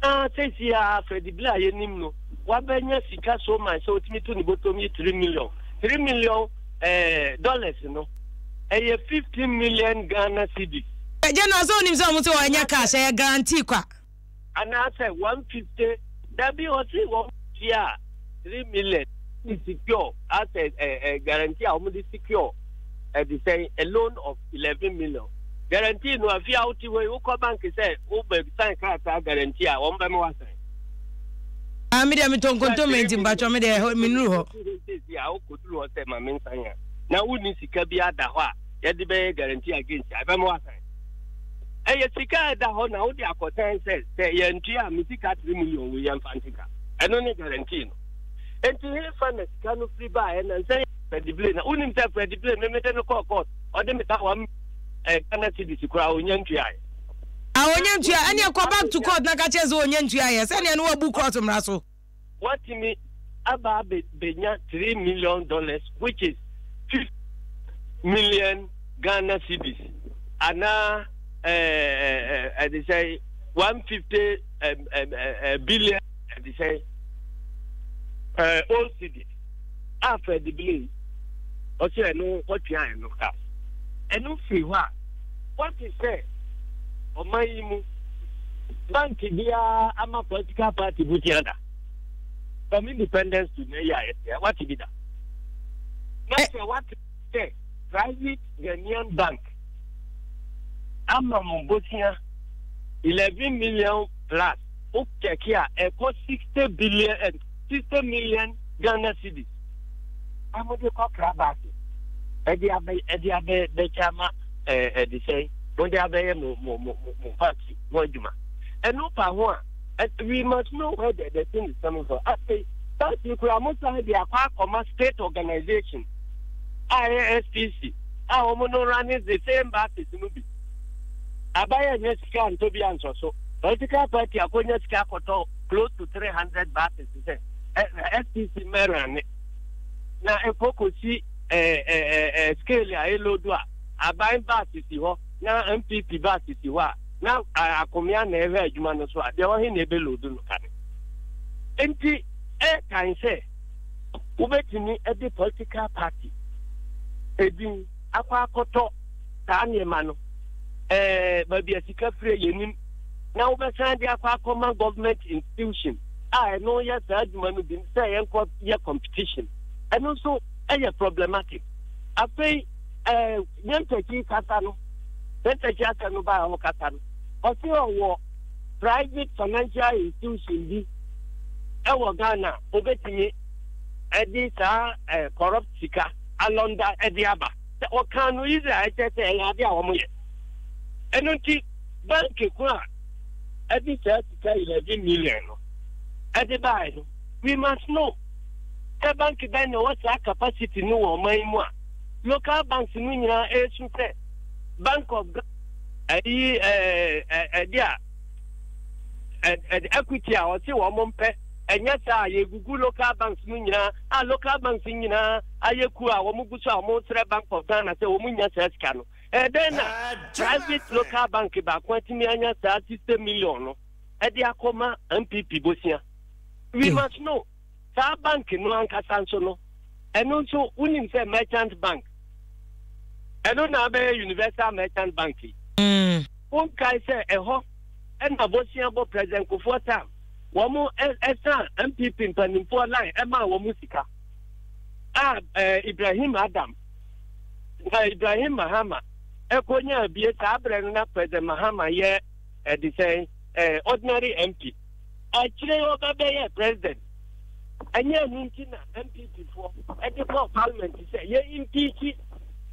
Na seesei a Freddie Blay a yɛnim no wabɛnya sika so much sɛ otumi to ne bɔtɔm yi 3 million 3 million eh, dollars no ɛyɛ 15 million Ghana cedis. General sɛ onim sɛ ɔmo sɛ ɔnyɛ cash ɛyɛ guarantee kwa. Anaasɛ 150 dabi ɔse wɔn tua 3 million de secure asɛ ɛ ɛ guarantee a wɔn de secure ɛde sɛn a loan of 11 million guarantee no afi a wote hɔ yi wokɔ bank sɛ wobɛ sign krataa guarantee a wɔn bɛma wasan. Ah, me deɛ metɔ nkontommire nti mpakyɛ me deɛ menuru hɔ. Sisi a wokɔduru hɔ sɛ ma mensan a na wonni sika bi ada hɔ a yɛde bɛyɛ guarantee against a ɛbɛma wasan. Ɛyɛ sika a ɛda hɔ na wode akɔsan sɛ sɛ yɛntua a me sika 3 million wei yɛmfa nte ka. Ɛno ne guarantee no. Enti hefa na sika no firi baeɛ na nsɛ Freddie Blay na wonim sɛ Freddie Blay me mede no kɔɔ court ɔde me ka one eh, Ghana cedis koraa ɔnya ntuaeɛ. A ɔnya ntua ɛneɛ kɔ back to court na ka kyerɛ sɛ ɔnya ntuaeɛ sɛdeɛ no wabu court mmara so. Watumi aba abɛnya 3 million dollars which is 50 million Ghana cedis anaa ɛde sɛ 150 billion ɛde sɛ old cedis a Freddie Blay ɔsɛ ɛno watua ɛno ka ɛno firi hɔ a wate sɛ ɔman yi mu bank biara ama political party butia da from independence to na yi a yɛte wate bi da na sɛ wate sɛ private Ghanaian bank ama mo bosia 11 million plus wo kyɛke a ɛkɔ 60 billion eh, 60 million Ghana cedis a mode kɔkra baase ɛde abɛ ɛde abɛ bɛkyɛ ama ɛɛ ɛde sɛn mode abɛyɛ mo mo mo mo party ho adwuma ɛno pa ho a we must know where the, the thing is coming from afei party kura mo san de akɔ akɔma state organization a ɛyɛ SPC a wɔn no running the same buses no bi abayɛ nyɛ sika ntɔ bi ansɔ so political party akɔnya sika akɔtɔ close to 300 buses sɛ SPC mmɛrane na ɛkɔ kɔsi scale a ɛlodu a aban bus si hɔ na NPP bus si hɔ a na akomea na ɛhwɛ adwuma no so a deɛ ɔhe na ɛbɛlodu no kane nti ɛkan sɛ wobɛtumi de political party edin akɔ akɔtɔ saa nneɛma no ɛɛ baabi a sika fire yɛnim na wobɛsan de akɔ akɔma government institution a ɛno yɛ saa adwuma no bi sɛ yɛnkɔ yɛ competition ɛno nso ɛyɛ problematic afei ɛɛ yɛntakyi kasa no yɛntakyi asɛm no baa ɔkasa no ɔse ɔwɔ private financial institution bi ɛwɔ Ghana obetumi ɛde saa ɛɛ corrupt sika alɔnda ɛde aba sɛ ɔkan no Israel ɛkyɛ sɛ ɛyɛ ade a wɔn yɛ ɛno nti banki ko a ɛde saa sika 11 million no ɛde baeɛ no we must know sɛ banki bɛn na ɛwɔ saa capacity no wɔ ɔman yi mu a local banks no nyinaa ɛresu sɛ Bank of Ghana ɛyi ɛɛ ɛde a ɛde equity a ɔse wɔn mpɛ ɛnyɛ saa a yɛgugu local banks no nyinaa a local banks nyinaa ayɛ kuo a wɔn gu so a wɔn srɛ Bank of Ghana sɛ wɔn nya saa sika no. Ɛdɛn na private local bank baako atumi anya saa 60 million no ɛde akɔma NPP bosia? We must know. Saa bank no ankasa nso no, ɛno nso wonim sɛ merchant bank. Ɛno na abɛyɛ Universal Merchant Bank yi. Wonkae sɛ ɛhɔ ɛna bosia bɔ President Kufuor time wɔn ɛsan NPP mpanimfoɔ line ɛmaa wɔn sika a Ibrahim Adam Na Ibrahim Mahama ɛkɔnyaa bie saa berɛ no na President Mahama yɛ ɛde sɛn eh, ordinary MP. Akyire yi ɔba bɛyɛ president. Ɛnyɛ ɛno nti na NPP foɔ ɛde kɔɔ parliament sɛ yɛ impeach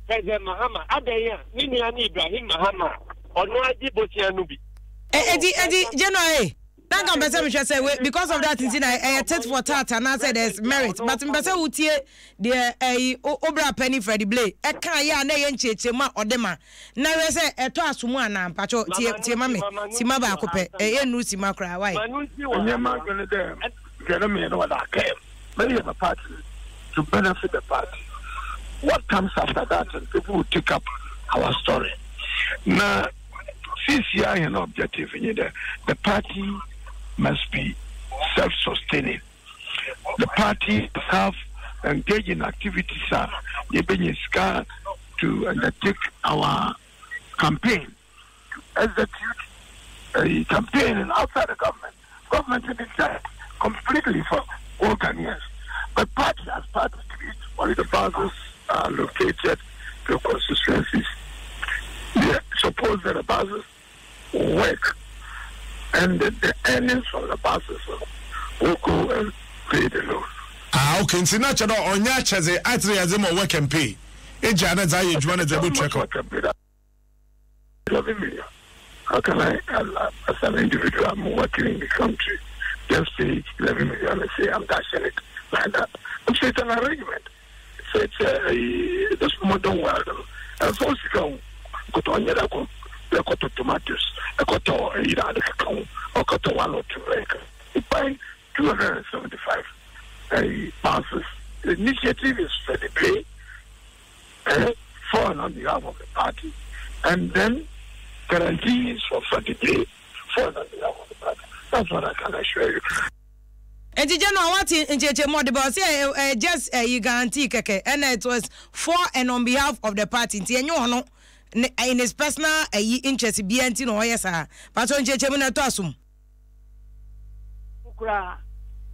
President Mahama adɛn a ne nua ne Ibrahim Mahama a ɔno agye bosia no bi. Eti eti General eh na nka mpɛ sɛ mehwɛ sɛ we because of that nti na ɛyɛ tit for tat anaasɛ there is merit but mpɛ sɛ wotie Deɛ ɛyi wo bra panin Freddie Blay ɛka yɛ a na ɛyɛ nkyerɛkyerɛmu a ɔde ma na hwɛ sɛ ɛtɔ aso mu anaa mpakyɛw tie tie ma me sima baako pɛ ɛyɛ nnuru sima koraa why. Ɛnyɛ m'adwene dɛ hwɛ no meyɛ no wɔde aka mu. Meyɛ me party to benefit the party. What comes after that no people will take up our story. Na seisiara hɛn objective nye dɛ the party must be self-sustaining. The party must have engage in activities a yɛbɛnya sika to undertake our campaign, to execute. uh, campaigning outside the government. Government is set completely for all Ghanaians. But party as party only the buses are located to constituencies. Yeah, suppose that the buses work and the, the earnings from the buses will go and pay the loan. Ah, okay. Nti na kyerɛ dɛ ɔnyɛ akyɛdze akyerɛ yɛdze ma work and pay. Egya na dza ayɛ edwuma na dza ebotua ka. 11 million. How can I, as an individual, I'm working in the country, just pay 11 million and say I'm dashing it like that? I'm saying it's an arrangement. It's, it's a, this modern world. And so, kɔtɔ ɔnyɛ dɛ kɔ ɛkɔtɔ tomatoes ɛkɔtɔ ɛyira ade keka ho ɔkɔtɔ one or two ɛka buying 275 uh, passes. The initiative is for the pay uh, for and on behalf of the party, and then guarantees for the pay for and on behalf of the party. That's what I can assure you. Nti general wate nkyerɛkyerɛmu ɔde ba ɔsɛ ɛyɛ ɛyɛ just ɛyi guarantee kɛkɛ ɛna it was for and on behalf of the party nti ɛnyɛ ɔno ne in his personal ɛyi interest bia nti na ɔyɛ saa patro nkyerɛkyerɛmu na ɛtɔ asom. Koraa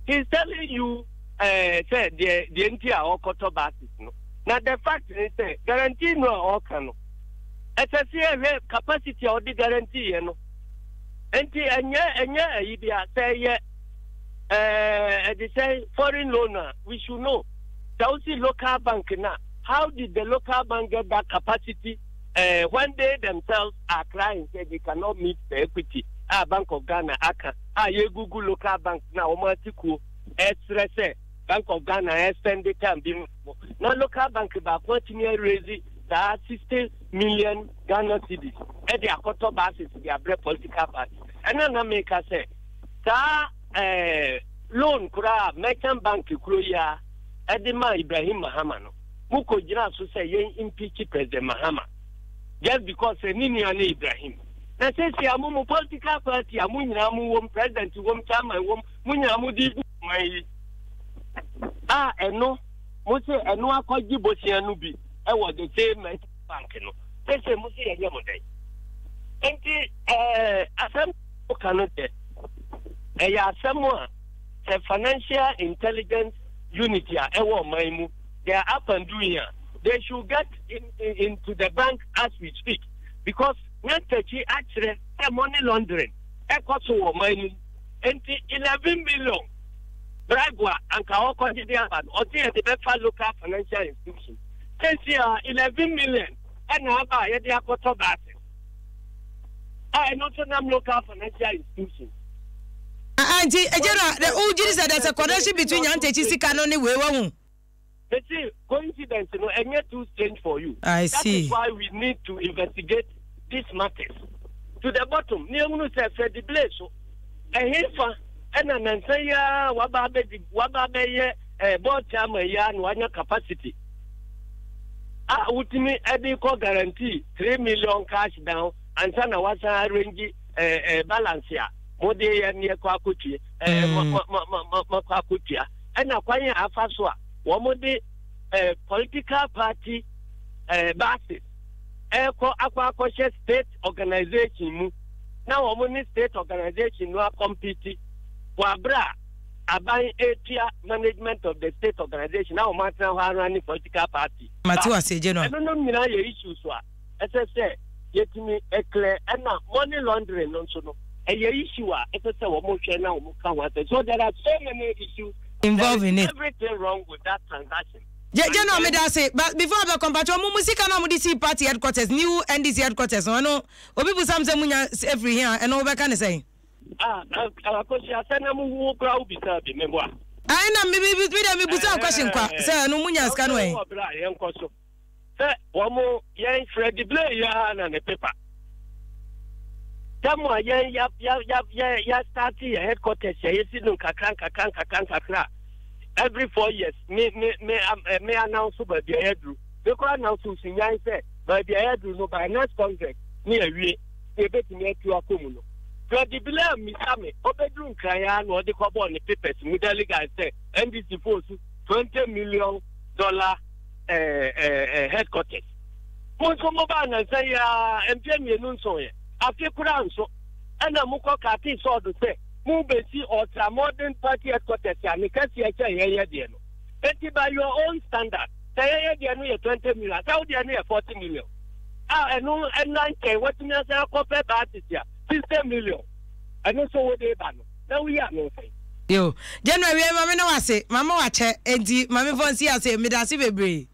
he is telling you eh, sɛ deɛ deɛ nti a ɔkɔtɔ buses no na the fact ne sɛ guarantee no a ɔka no ɛsɛ sɛ yɛhwɛ capacity a ɔde guarantee yɛ no nti ɛnyɛ ɛnyɛ ɛyi bi a sɛ ɛyɛ ɛɛ ɛde sɛ foreign loan a we should know sɛ wosi local bank na how did the local bank get that capacity uh, when they themselves are crying say they cannot meet the equity a Bank of Ghana aka a yɛgugu local bank na wɔn ate kuo ɛsrɛ sɛ Bank of Ghana ɛspend time bi mu na local bank baako atumi arezi saa 60 million Ghana cedis ɛde akɔtɔ buses de abrɛ political party ɛna na meka sɛ saa ɛɛ loan koraa merchant bank kuro yi a ɛde ma Ibrahim Mahama no mo kɔ gyina so sɛ yɛn impeach President Mahama just because sɛ ne nua ne Ibrahim na sɛsi a mo mo political party a mo nyinaa mo wom president wom chairman wom mo nyinaa mo di gu man yi a ɛno mo se ɛno akɔgye bosia no bi ɛwɔ the same bank no sɛsɛ mo se yɛnyɛ mo dɛn nti ɛɛ asɛm ka no deɛ ɛyɛ asɛm a sɛ financial intelligence unit a ɛwɔ ɔman mu they are up and doing a they should get in, in, into the bank as we speak because nyantakyi akyerɛ sɛ money laundering ɛkɔ so wɔ ɔman mu nti 11 million bribe a anka ɔkɔgye de aba no ɔse yɛde bɛfa local financial institution sɛsi a 11 million ɛna aba a yɛde akɔtɔ baase a ɛno nso nam local financial institution. Ah, nti general the who gidi sɛ there's a connection between Nyantakyi sika no ne wei wahu. Mesi coincidence no ɛnyɛ too strange for you. I That see. is why we need to investigate these matters to the bottom. Ne ehunu sɛ Freddie Blay so ɛhefa ɛna nansa yi ara waba abɛdi waba abɛyɛ ɛɛ eh, board chairman yi ara na wanya capacity a wotumi ɛde kɔ guarantee 3 million cash down ansa na wasan arrange ɛɛ ɛɛ balance a mo de yɛ ne ɛkɔ akɔtua ɛɛ mo mo mo mo mo kɔ akɔtua ɛna kwan a afa so a wɔn de ɛɛ political party ɛɛ buses ɛkɔ akɔ akɔhyɛ state organisation mu na wɔn ne state organisation no akɔmpiti wɔ abere a aban etua management of the state organisation na wɔn atena hɔ ara ne political party. Mate wase gye no. Ɛno nom nyinaa yɛ issues a ɛsɛ sɛ yɛtumi clear ɛna money laundering no nso no ɛyɛ issue a ɛsɛ sɛ wɔn hwɛ na wɔn ka ho asɛm so there are so many issues involved in it. Everything wrong with that transaction. Gye gye no meda ase but before abɛkɔ mpakyɛ ɔmo mo sika no a mo de sii party headquarters new NDC headquarters no ɛno obi busa mo sɛ mo nya efiri he a ɛno wobɛka ne sɛn. Ah, Akosua, sɛ na mo wuo koraa wo bisaa bi, meboa. Ae na me me me deɛ me busa question kwa sɛ ɛno mo nya sika no ɛ. Wɔ berɛ a yɛnkɔ so sɛ wɔn yɛn Freddie Blay yi ara na ne pepa. Tɛm a yɛn ya ya ya ya ya start yɛ headquarters yɛ yɛsi no nkakra nkakra nkakra nkakra every 4 years me me me me announce baabi a yɛaduru me kora announce Sunyani sɛ baabi a yɛaduru no by next congress ne yɛwie yɛbɛtumi atu akɔ mu no. Freddie Blay ammisa me, ɔbɛduru Nkran ara na ɔde kɔbɔɔ ne papers mu delegate sɛ NDC foɔ su $20 million eh, eh, eh, headquarters. Mo nso mobaa nansa yi ara mfeɛ 2 nsoeɛ, afe koraa nso. Ɛna mokɔ katee sɔɔdo sɛ mobɛsi ultra modern party headquarters a ne kɛseɛ kyɛn yɛyɛ deɛ no. Enti by your own standard, sɛ yɛyɛ deɛ no yɛ 20 million a, sɛ wo deɛ no yɛ 40 million a ɛno ɛna nkyɛn watumi asan akɔpɛ buses a 60 million ɛno nso wode ba no na woyi ano sɛn? Yo, General wiei ma me ne wase, mama wakyɛ, enti ma me fɔ nsi ase, medase bebree.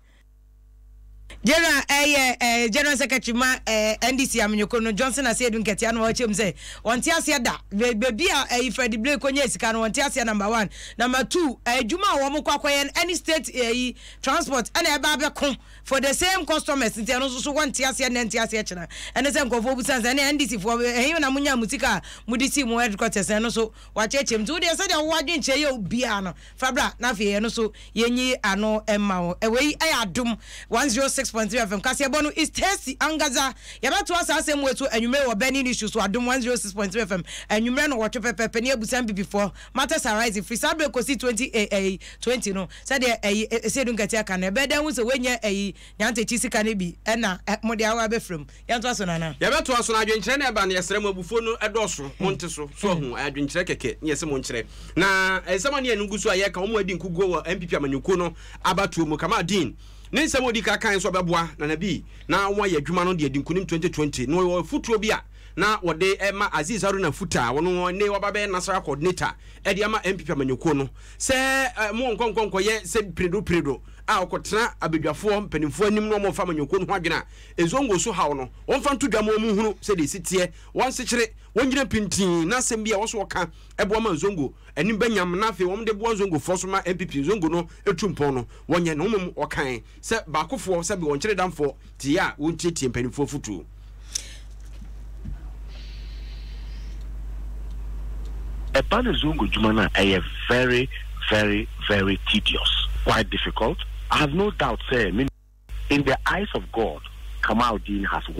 General ɛyɛ eh, General Secretary ma eh, NDC amenyoko no Johnson Asiedu Nketia na ɔkyerɛ mu sɛ wɔnte aseɛ da baabi a ɛyi Freddie Blay kɔnya sika no wɔnte aseɛ number one, number two adwuma a wɔn kɔ akɔyɛ no ɛne state ɛyi transport ɛna ɛba abɛko for the same customers nti ɛno nso so wɔnte aseɛ nnɛ nte aseɛ kyena ɛne sɛ nkurɔfoɔ busa sɛ ɛne NDC foɔ ɛhe na monya mo sika a mode sii mo headquarters ɛno so wakyerɛkyerɛ mu nti wodeɛ sɛdeɛ wowɔ adwenkyerɛ yɛ obiara no Fa bra na afei ɛno nso yɛnyi ano mma wo. Wei yɛ Adom 106.3 FM kaseɛbɔ no is tasty ankasa. Yɛbɛtoa saa asɛm wei so anwummere wɔ Burning Issues wɔ Adom 106.3 FM anwummerɛ nnɔnwɔtwe pɛpɛɛpɛ ne abusa mbibifoɔ Matters Arising firi saa berɛ kɔsi 20 eh, eh, 20 no sɛdeɛ ɛyi Seidu Nkatia ka no ɛbɛyɛ dɛn ho sɛ woanya ɛyi Nyantakyi sika no bi ɛna mode awa abɛfra mu. Yɛntoa so, Nana. Yɛbɛtoa so, na adwenkyerɛ na ɛba no, yɛsrɛ mo, abufuo no dɔɔso, monte so. So ahu? Ɛyɛ adwenkyerɛ kɛkɛ ne yɛse monkyerɛ. Na nsɛm a ne yɛn gu so a yɛreka, wɔn a adi nkuguo wɔ NPP amanyɔkuo no abatoɔ mu, Kamal Deen ne nsɛm a ɔdi ka kae nso ɔbɛboa Nana Bii na wɔayɛ adwuma no de adi nkunim 2020. Na ɔwɔ afutuo bi a na wɔde rema Aziz Haruna Futa a ɔno ne waba bɛyɛ Nasara coordinator de ama NPP amanyɔkuo no sɛ mo nkɔ nkɔ nkɔyɛ sɛ piredo piredo a ɔkɔtena abadwafoɔ mpanimfoɔ anim na wɔmfa amanyɔkuo no ho adwene a Nzongo so haw no, wɔmfa nto dwa ma wɔnhunu sɛdeɛ ɛsi teɛ, wɔnsekyere, wɔnnyina pintinn, na asɛm bi a ɛwɔ so wɔka boa ma Nzongo anim ba nyam, na afei wɔde boa Nzongofoɔ so ma NPP Nzongo no tu mpɔn no, wɔnyɛ, na mmom wɔkae sɛ baakofoɔ sɛbe wɔnkyere damfoɔ te a wɔntietie mpanimfoɔ afotuo. Ɛba no Zongo dwuma no a, ɛyɛ very very very tedious, quite difficult. I have no doubt sɛ me. In the eyes of God, Kamaldeen has won.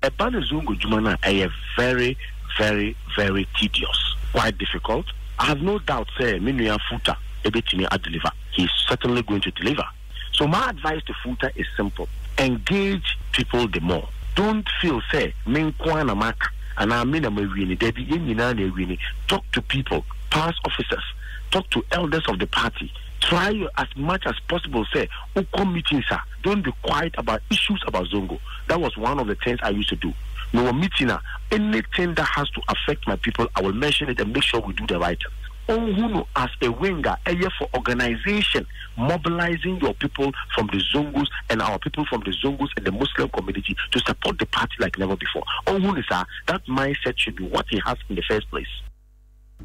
Ɛba no Zongo dwuma no a, ɛyɛ very very very tedious, quite difficult. I have no doubt sɛ me nua Futa bɛtumi a deliver, he is certainly going to deliver. So my advice to Futa is simple, engage people the more. Don't feel sɛ me nko ara na maka anaa me na mawini, dabi, yɛn nyinaa na awini. Talk to people, pass officers, talk to elders of the party, try as much as possible sɛ wokɔ meetings a don't be quiet about issues about Zongo that was one of the things I used to do mewɔ meeting a anything that has to affect my people I will mention it and make sure we do the right thing. Ɔnhu no as a wing a ɛyɛ for organisation mobilising your people from the Zongos and our people from the Zongos and the Muslim community to support the party like never before. Ɔnhu no saa, that mindset should be what he has in the first place.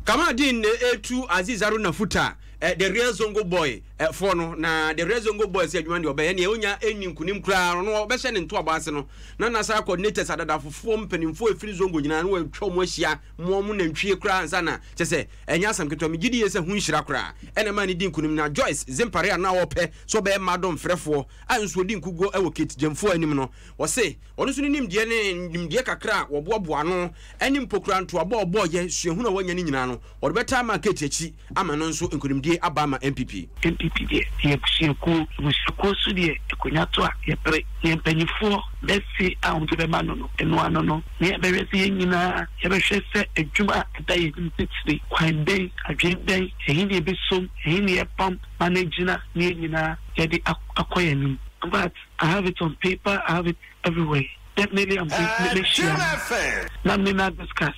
Kamaldeen na ɛretu Aziz Haruna Futa, The Real Zongo Boy foɔ no, na The Real Zongo Boy sɛ adwuma deɛ ɔbɛyɛ neɛ ɔnya ɛnni nkunim koraa no, no ɔbɛhyɛ ne ntoabɔ ase no, na Nasara coordinators adadafofoɔ mpanimfoɔ ɛfiri Zongo nyinaa no wɔatwa wɔn ahyia moa wɔn nantwie koraa ansa na kyɛ sɛ ɛnyɛ asɛm ketewa. Megye die sɛ ho nhyira koraa ɛna ɛmaa no di nkunim. Na Joyce Zempare a na ɔpɛ sɛ ɔbɛyɛ Madom frɛfoɔ a nso ɔdi nkuguo wɔ Kate Gyamfua anim no, ɔse Ɔno nso ne nimdeɛ ne nimdeɛ kakra a wɔboaboa ano ne mpokura ntoabɔ a ɔbɔeɛ, suahunu a wanya no nyinaa no, ɔde bɛtaa ama Kate akyi ama ɛno nso nkunimdie aba ama NPP. NPP deɛ yɛ abusuakuo, abusuakuo nso deɛ akonya to a yɛpere. Deɛ mpanimfoɔ bɛse a wɔde bɛma no no, ɛno ano no na yɛbɛhwɛ sɛ yɛn nyinaa yɛbɛhwɛ sɛ adwuma a ɛda yɛn anim titire, kwan bɛn, adwene bɛn, ɛhe na yɛbɛsom, ɛhe na yɛpam ma no agyina na yɛn nyinaa yɛde akɔ yɛn anim. But I have it on paper, I have it everywhere. Definitely I'm going to mehyia no na me na discuss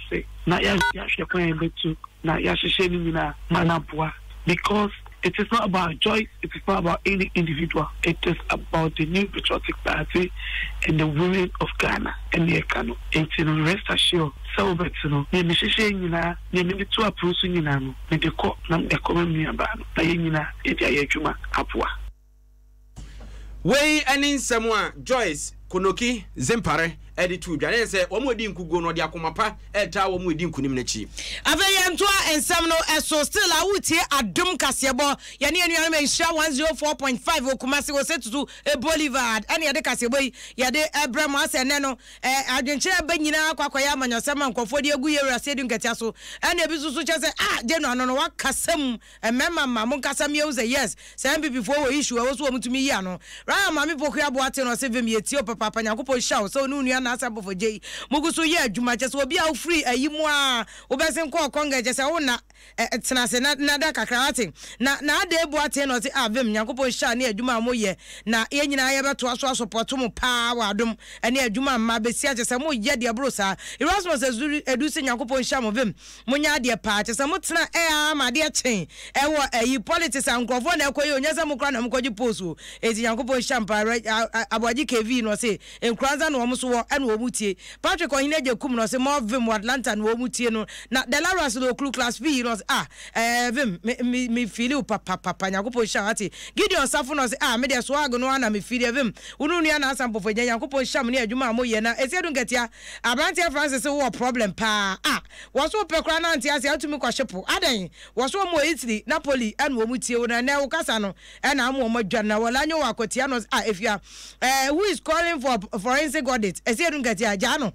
na yɛahwɛ kwan a yɛbɛtu na yɛahyehyɛ ne nyinaa ma no aboa because it is not about Joyce, it is not about any individual, it is about the New Patriotic Party and the women of Ghana ɛne ɛka no. Nti no rest assured sɛ wobɛte no, nea mehyehyɛ nyinaa, nea mede to apono so nyinaa no, mede kɔ na mede akɔma me nuabaa no na yɛn nyinaa yɛde ayɛ adwuma aboa. Wei ne nsɛm a Joyce Konoki Zempare de too dwa. Na ɛyɛ sɛ wɔn a wɔdi nkuguo no, ɔde akoma pa retaa wɔn a wɔdi nkunim no akyi. Afei yɛntoa nsɛm no so. Still a woretie Adom Kaseɛbɔ. Yɛne yɛn nuanom Nhyira 104.5 wɔ Kumasi, Osei Tutu Boulevard ɛna yɛde kaseɛbɔ yi yɛde brɛ mo. Asɛ ɛnnɛ no adwenkyerɛ ɛba nyinaa akɔ akɔyɛ amanyɔsɛm a nkurɔfoɔ de agu yɛn wura Seidu Nketia so. Ɛna ebi nso so kyerɛ sɛ ah General no no wakasa mu. Mmarima mma mo nkasa mmiɛhu sɛ yes sɛ NPP foɔ wɔ issue ɛwɔ so wɔn tumi yi ano. Ryan Maame Pokuya Boateng ɔse vim yɛ tie wo papaapa Nyankopɔn nhyira wo sɛ wo ne wo nua na. na Asa Bɔfo Gyei mo gu so yɛ adwuma kyɛ sɛ obi a wofiri ayi mu a wobɛsen kɔɔ Congress kyɛ sɛ wo na Tena ase na na da kakra wate. Na na Adee Boateng na ɔse ah Vim Nyankopɔn nhyira ne adwuma a mo yɛ na yɛn nyinaa yɛbɛtoa so asopɔto mo paa wɔ adom ne adwuma mma bɛsi akyɛ sɛ mo yɛ deɛ ɛboro saa. Erasmus Adu se Nyankopɔn nhyira mo Vim mo nyɛ adeɛ paa kyɛ sɛ mo tena ɛ aa ma adeɛ kye ɛwɔ ayi politics a nkorɔfoɔ na ɛkɔ yɛ o nyɛ sɛ mo koraa na mo kɔgye post o enti Nyankopɔn nhyira mo paa Aboagye KV na ɔse Nkoranza na wɔn nso wɔ ɛna wɔn tie. Patrick Ɔhene Agyekum na ɔse more vim wɔ Atlanta na wɔn tie no. Na Delaras na okuru class P na ɔse ah eh vim me me me feeli wo papapapa Nyankopɔn nhyira wo ate. Gideon Safo na ɔse ah me deɛ swag no ara na me feeli vim wo ne wo nua Nasa Mpofo Agya Nyankopɔn nhyira mo ne adwuma a mo yɛ na Esiedu Nkatia abranteɛ Francis se wo wɔ problem paa ah wɔ so wo pɛ koraa na ante aseɛ wotumi kɔ hye po adɛn wɔ so wɔn wɔ Italy Napoli ɛna wɔn tie wo na ɛnɛ wo kasa no ɛna ama wɔn adwa na wɔla nyɛ wɔ akwatia no a efia eh, who is calling for forensic audit ɛsɛ edu nkatia gyaa no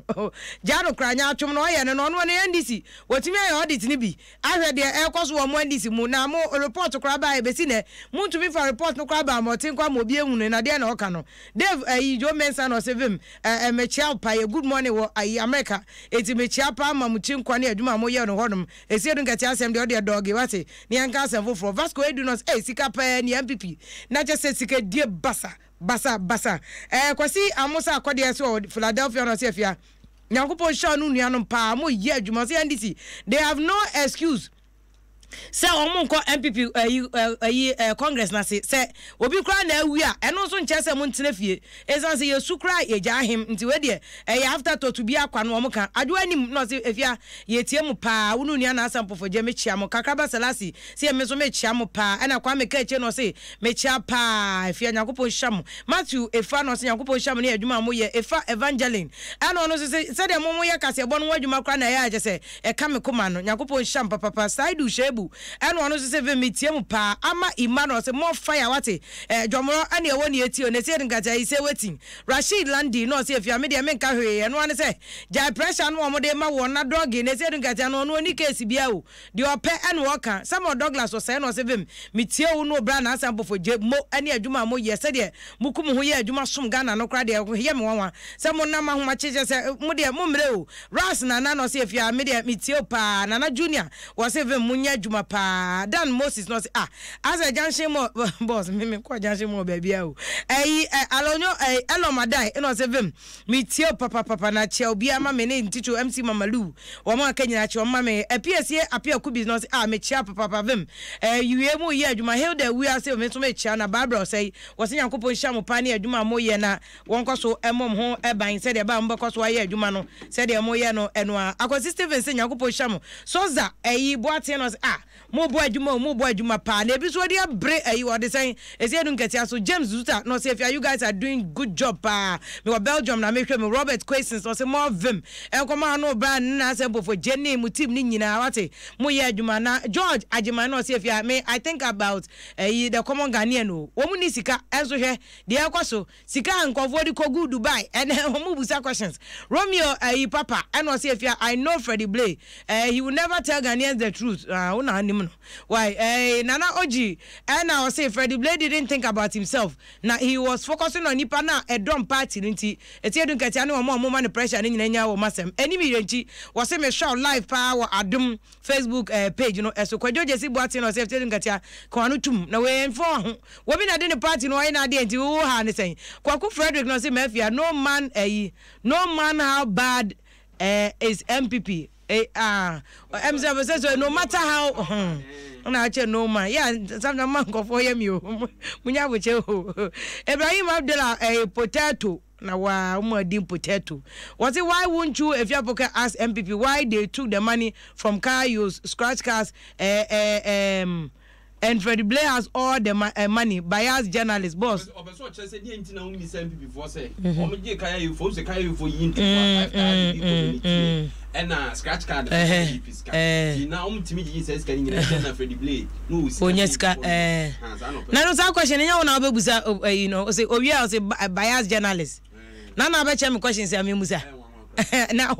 gyaa no koraa nya atwom na ɔyɛ no na ɔno ne NDC wɔtumi ayɛ audit no bi ahwɛ deɛ ɛrekɔ so wɔ mo NDC mu na mo report koraa baa ebesi nɛ montumi fa report no koraa baa mmɔten kɔ ama obi ehunu na deɛ na ɔka no Dave ayi Joe Mensah na ɔsɛ vim eh, eh, mekyia wo pa yɛ good morning wɔ ayi America eti mekyia paa ma mo ti nkwa ne adwuma a moyɛ no hɔnom Esi edu nkɛtɛ asɛm deɛ ɔdeɛ dɔɔge wate ne yɛnka asɛm foforɔ Vasco edu no ɔse ei sika pɛɛ ne NPP na kyɛ sɛ sika die basa basa basa ɛɛ Kwasi Amosa akɔdeɛ so wɔ Philadelphia na ɔse afia Nyankopɔn nhyira wo ne wo nuanom paa mo yɛ adwuma ɔse NDC they have no excuse sɛ wɔn nkɔ NPP ɛyi ɛyi ɛɛ congress na se sɛ obi koraa na awi a ɛno nso nkyɛn sɛ mo ntena fie Esiane sɛ yɛsu koraa a yɛgya ahem nti wei deɛ ɛyɛ after thought bi akwa no wɔn ka. Adwo anim na ɔse Efia yɛtie mo paa wo ne onua Nasa Mpofogye mekyea mo Kakraba Selasi se me nso mekyea mo paa ɛna Kwame Kaakyire na ɔse mekyea paa Efia Nyankopɔn nhyira mo Matthew Efa na ɔse Nyankopɔn nhyira mo ne adwuma a moyɛ Efa Evangeline ɛna ɔno nso se sɛdeɛ mo moyɛ kaseɛbɔ no ho adwuma koraa na ɛyɛ a kyɛsɛ ɛka me koma no Nyankopɔn nhyira mo papapa Saidu Shaibu ɛna ɔno nso se vim metie mo paa Ama Emmanuel ɔse more fire wate Eh dwɔmorɔ ɛne ɛwɔ ne eti o ne se nkata yi se wetin Rasheed Landi na ɔse afia me deɛ menka hwee ɛno ara ne sɛ gyae pressure no wɔn de ma woɔ na dɔge ne se nkata no ɔno ɔni case biara o deɛ ɔpɛ ɛna ɔka Samuel Douglas ɔsɛe na ɔse vim me tie wo no bra na asa mpofo gye mo ɛne adwuma a mo yɛ sɛdeɛ mo ku mo ho yɛ adwuma som Ghana no koraa deɛ yɛ me nwanwa sɛ mo nam ahomakye kyɛ sɛ mo deɛ mo mmerɛ o Ras Nana na ɔse afia me deɛ me tie wo paa Nana Junior wɔse vim mo nyɛ adwuma paa Dan Moses na ɔse ah Asɛ junction mall boss me me kɔ junction mall baabi a o. Ɛyi ɛ alonyo ɛ Elom Adai ɛna ɔsɛ vim me tie o papa papa na kyia obiara ma me ne ntitio MC Mama Lou wɔn aka nyinaa kyia wɔn ma me Apiesie Apia Kubis na ɔsɛ ah me kyia papa papa vim ɛ wie mu yɛ adwuma Hilda Awia sɛ me nso me kyia na Barbara ɔsɛe wɔsɛ Nyankopɔn nhyira mo paa ne adwuma a mo yɛ na wɔn kɔ so ɛmɔ mo ho ɛban sɛdeɛ ɛbaa mo bɛkɔ so ayɛ adwuma no sɛdeɛ mo yɛ no ɛno a Akwasi Stephen sɛ Nyankopɔn nhyira mo Soza ɛyi Boateng na ɔsɛ ah Mo bɔ adwuma o mo bɔ adwuma paa na ebi nso ɔde abre ayi ɔde sɛn esi edu nkatia so James Zuta na ɔsɛ efia you guys are doing good job paa me wɔ Belgium na me hwɛ mu Robert Quaisons na ɔsɛ more vim nkɔmɔ ano bra ne na asɛ mpofo Jenny mo team ne nyinaa wate mo yɛ adwuma na George Agyeman na ɔsɛ efia me I think about ayi the common Ghanaian o wɔn ni sika ɛnso hwɛ deɛ ɛkɔ so Sika a nkurɔfoɔ de kɔguu Dubai ɛnɛ wɔn busa questions. Romeo ayi papa ɛna ɔse Afia I know Freddie Blay eh, he will never tell Ghanaians the truth ah wo na anim no why eh, Nana Oji ɛna ɔse Freddie Blay didn't think about himself na he was focusing on nipa no a ɛdɔm party no nti ɛti Adu Nkatia ne wɔn a wɔma no pressure no nyina nyaa wɔn asɛm ɛni me yerɛ nti wɔse mehwɛ wo live paa wɔ Adom Facebook eh, page no ɛso Kwadwo Gyesi Boateng na ɔsɛ Adu Nkatia ka wano tum na wei ɛmfa ho Wobi na de ne party no ɔyɛ n'adeɛ nti wo ha ne sɛn? Kwaku Frederick na ɔse Mafia no man ayi no man how bad eh, is NPP eh, ah ɛm sɛ sɛ so no matter how hmm na akyɛ no man yeah sometimes man nkɔfoɔ yɛ mi o munya abokyɛ o Ibrahim Abdullah eh, potato na wa wɔn adi potato wɔse why won't you Efiapoka ask NPP why they took the money from car use scratch cars eh, eh, um, And Freddie Blay has all the ma eh, money, bias journalist, boss. Ɔpɛ sɛ ɔkyerɛ sɛ deɛ nti na wɔn mmisa NPP foɔ sɛ wɔn gye kaya yi foɔ sɛ kaya yi foɔ yi ntoboa 5,000 bi kɔ ne tie ɛna scratch card nso kɔ NPP sika ti na wɔn tumi gyegye saa sika no nyinaa nti na Freddie Blay na ɔwɔ sika Onya sika ɛɛ na no saa question nyɛ wɔn na wɔbɛbusa ɛyi no ɔsɛ owie a ɔsɛ bias journalist na na abɛkyɛ me question sɛ amemusa. na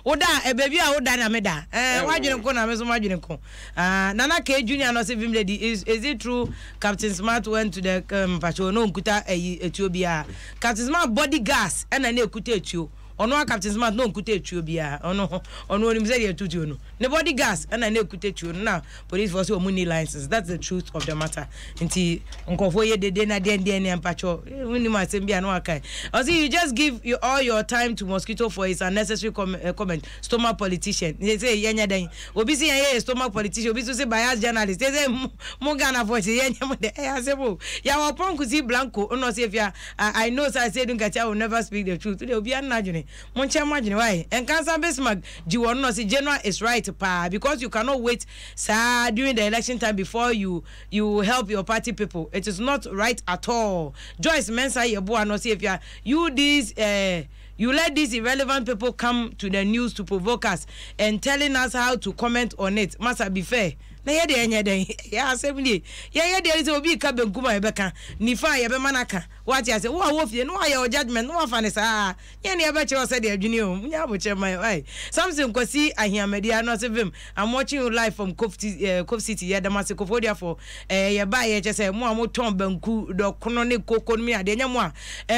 wo da eh, baabi a woda na meda eh, wadwene nko na me nso madwene nko ah, Nana K Junior no sɛ Vim Lady is it true Captain Smart went to the um, mpacho no nkuta ayi etuo biara Captain Smart body gas ɛna na ekuta etuo. Ɔno a Captain Smart na ɔnkuta etuo biara. Ɔno ɔno onim sɛdeɛ yɛto tuo no. Ne body gas ɛna na ekuta tuo no na policefoɔ sɛ wɔn nni license. That's the truth of the matter. Nti nkurɔfoɔ yɛ dede na deɛn deɛn deɛn mpakyɛw wonim asɛm bi a na waka. Ɔse you just give your, all your time to mosquito for his unnecessary com eh, comment. Stomach politician. Sɛ sɛ yɛnyɛ dɛn? Obi se yɛn yɛ stomach politician, obi nso se bias journalist. Sɛ sɛ mo Ghanafoɔ se yɛnyɛ mo dɛ. Ɛyɛ asɛm o. Yɛwɔ Pɔnkusi Blanco ɛna ɔse efia I, I know sɛ Asiedu Nkatia will never speak the truth. Wode obiara ne n'adwene. Monkyɛ mo adwene why? Nkansa Bismarck gyi wɔn na ɔse Genoa is right paa because you cannot wait saa during the election time before you you help your party people. It is not right at all. Joyce Mensah Yeboah na ɔse efia you these eh, you let these irrelevant people come to the news to provoke us and telling us how to comment on it. Masa be fair. Na yɛ deɛ ɛnyɛ dɛn? Ɛyɛ asɛm nie. Yɛn yɛ deɛ ne sɛ obi reka benkum a yɛbɛka, nifa a yɛbɛma no aka. Woate aseɛ? Wo a wowɔ fie no woayɛ wo judgement na woafa no saa. Nyɛ nea yɛbɛkyerɛ wo sɛdeɛ adwene o. Monyɛ abokyerɛ mma yɛn. Wai. Samson Kwasi Ahiamadi ano ɔse vim, I'm watching you live from Kof eh, Kof City. Yɛda mo ase Kofoduafoɔ. Eh, yɛbaeɛ kyɛ sɛ mo a motɔn banku, dɔkono ne koko nom ne adeɛ, ɛnyɛ mo a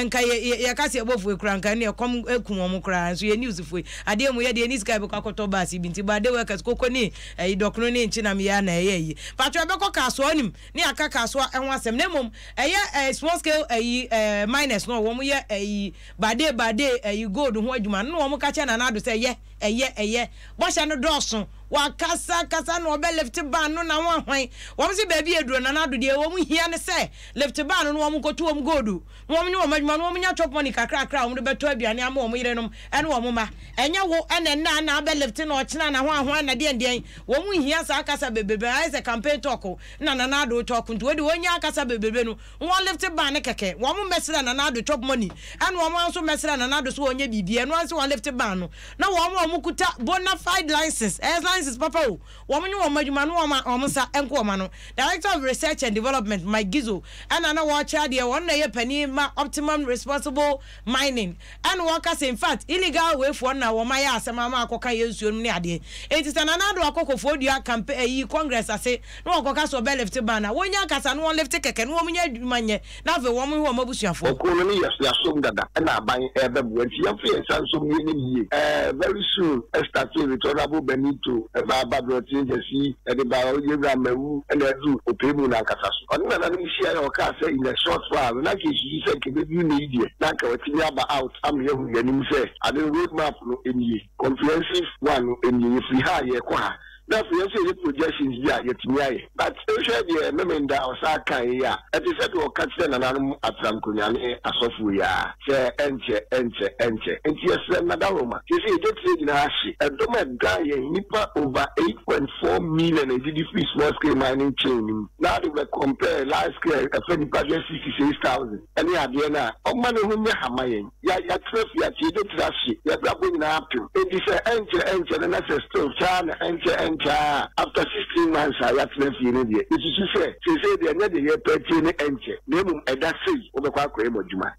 nka yɛ, yɛ, yɛka sɛ yɛbɔ fue koraa nka ɛne ɛkɔm akum wɔn koraa. Nso yɛ news foe. Adeɛ mu yɛ deɛ yɛnni sika yɛbɛkɔ akɔtɔ baase bi nti bade workers koko ne Ɛyi dɔkono ne nkyenam yi ara na ɛyɛ ayi. Patrɔ ɛbɛkɔ kasoa wonim ne yɛaka kasoa ɛho asɛm na mmom ɛyɛ ɛɛ small scale ɛyi ɛɛ miners no wɔn yɛ ɛyi bade bade ɛyi gold ho adwuma no na wɔn ka kyerɛ Nana Addo sɛ ɛyɛ ɛyɛ ɛyɛ bɔhyɛ no dɔɔso wakasa kasa na ɔbɛ lift ban no na ho ahwan wɔn se baabi aduro Nana Addo deɛ wɔn hia ne sɛ lift ban no na wɔn kɔto wɔn gold na wɔn nyɛ wɔn adwuma na wɔn nya chop money kakrakra a wɔn de bɛtɔ aduane ama wɔn yerenom ne wɔn mma. Ɛnyɛ wo na ɛnnɛ a na abɛ lifte na ɔkyena na hwan hwan na deɛn deɛn. Wɔn nhia saa kasa bebrebe no, ayɛ sɛ campaign talk na Nana Addo talk nti wɔde wɔn nyaa kasa bebrebe no wɔn lifte ban no kɛkɛ. Wɔn mmɛsrɛ Nana Addo chop money ɛna wɔn nso mmɛsrɛ Nana Addo sɛ wɔnyɛ biribi ɛno ara ne sɛ wɔn lifte ban no na wɔn a wɔn kuta bona fide license, ɛyɛ license papa o, Wɔn nye wɔn adwuma no wɔn wɔn nsa nko wɔn ano. Director of Research and Development, Mike Gizzo, ɛna na wɔrekyerɛ adeɛ, wɔn na ɛyɛ panin ma Optimum Responsible Mining, ɛna wɔka sɛ in fact illegal weifoɔ no na wɔn ayɛ asɛm ama akɔka yɛn nsuo nom ne adeɛ. Enti sɛ Nana Addo akɔ Kofoɔ-Dua campa ayi Congress ase na wɔkɔka sɛ ɔbɛ lifte ban a, wɔnnya ankasa na wɔn lifte kɛkɛ na wɔn nya adwuma nyɛ na afei wɔn hwɛ wɔn abusuafoɔ. Ɔko no ne yɛ yɛasom dada ɛna aban ɛɛbɛboa nti yɛmfa yɛn nsa nsom na yɛnyɛ no yie ɛɛ very soon ɛstartee with Honourable Benito ɛbaa Babrɔte Gyasi ɛde baa Yɛwura Mawu ɛna aduru Ɔpɛɛmu no ankasa so ɔne nananom hyiaeɛ a ɔkaa sɛ in a short while no na anka yɛsusu sɛ anka ɛbɛduru nnɛ yi deɛ na anka watumi aba out ama yɛahu yɛn anim sɛ ade no road map no nie comprehensive one no nie yɛfiri ha a yɛrekɔ ha Na afei yɛn nso yɛyɛ projections bi a yɛatumi ayɛ. But wohwɛ deɛ Memenda a ɔsan kaeɛ yi a, ɛte sɛ deɛ ɔka kyerɛ nananom atramkonwa ne asɔfoɔ yi ara sɛ ɛnkyɛ, ɛnkyɛ, ɛnkyɛ. Nti yɛsrɛ no Nadaroma, seesei yɛn dwetire nyinaa ahye. Ɛdɔm a ɛdan yɛn, nnipa over 8.4 million a ɛdidi firi small scale mining chain no mu. Na wode bɛ compare large scale a ɛfa nnipa bɛyɛ 66,000 ne adeɛ no a, ɔmma ne ho nyɛ ha ma yɛn. Ya yɛatena fie akyɛ, yɛbɛtiri ahye, yɛabrabɔ nyinaa apem. Enti sɛ ɛnkyɛ ɛnkyɛ no na sɛ still kyɛ ara na ɛnkyɛ ɛnkyɛ ara a, after 16 months a yɛatena fie no deɛ, yɛsusu sɛ seesei deɛ ɛnyɛ deɛ yɛrepɛ atie ne ɛnkyɛ, na mmom ɛda sei wobɛkɔ akɔyɛ mo adwuma.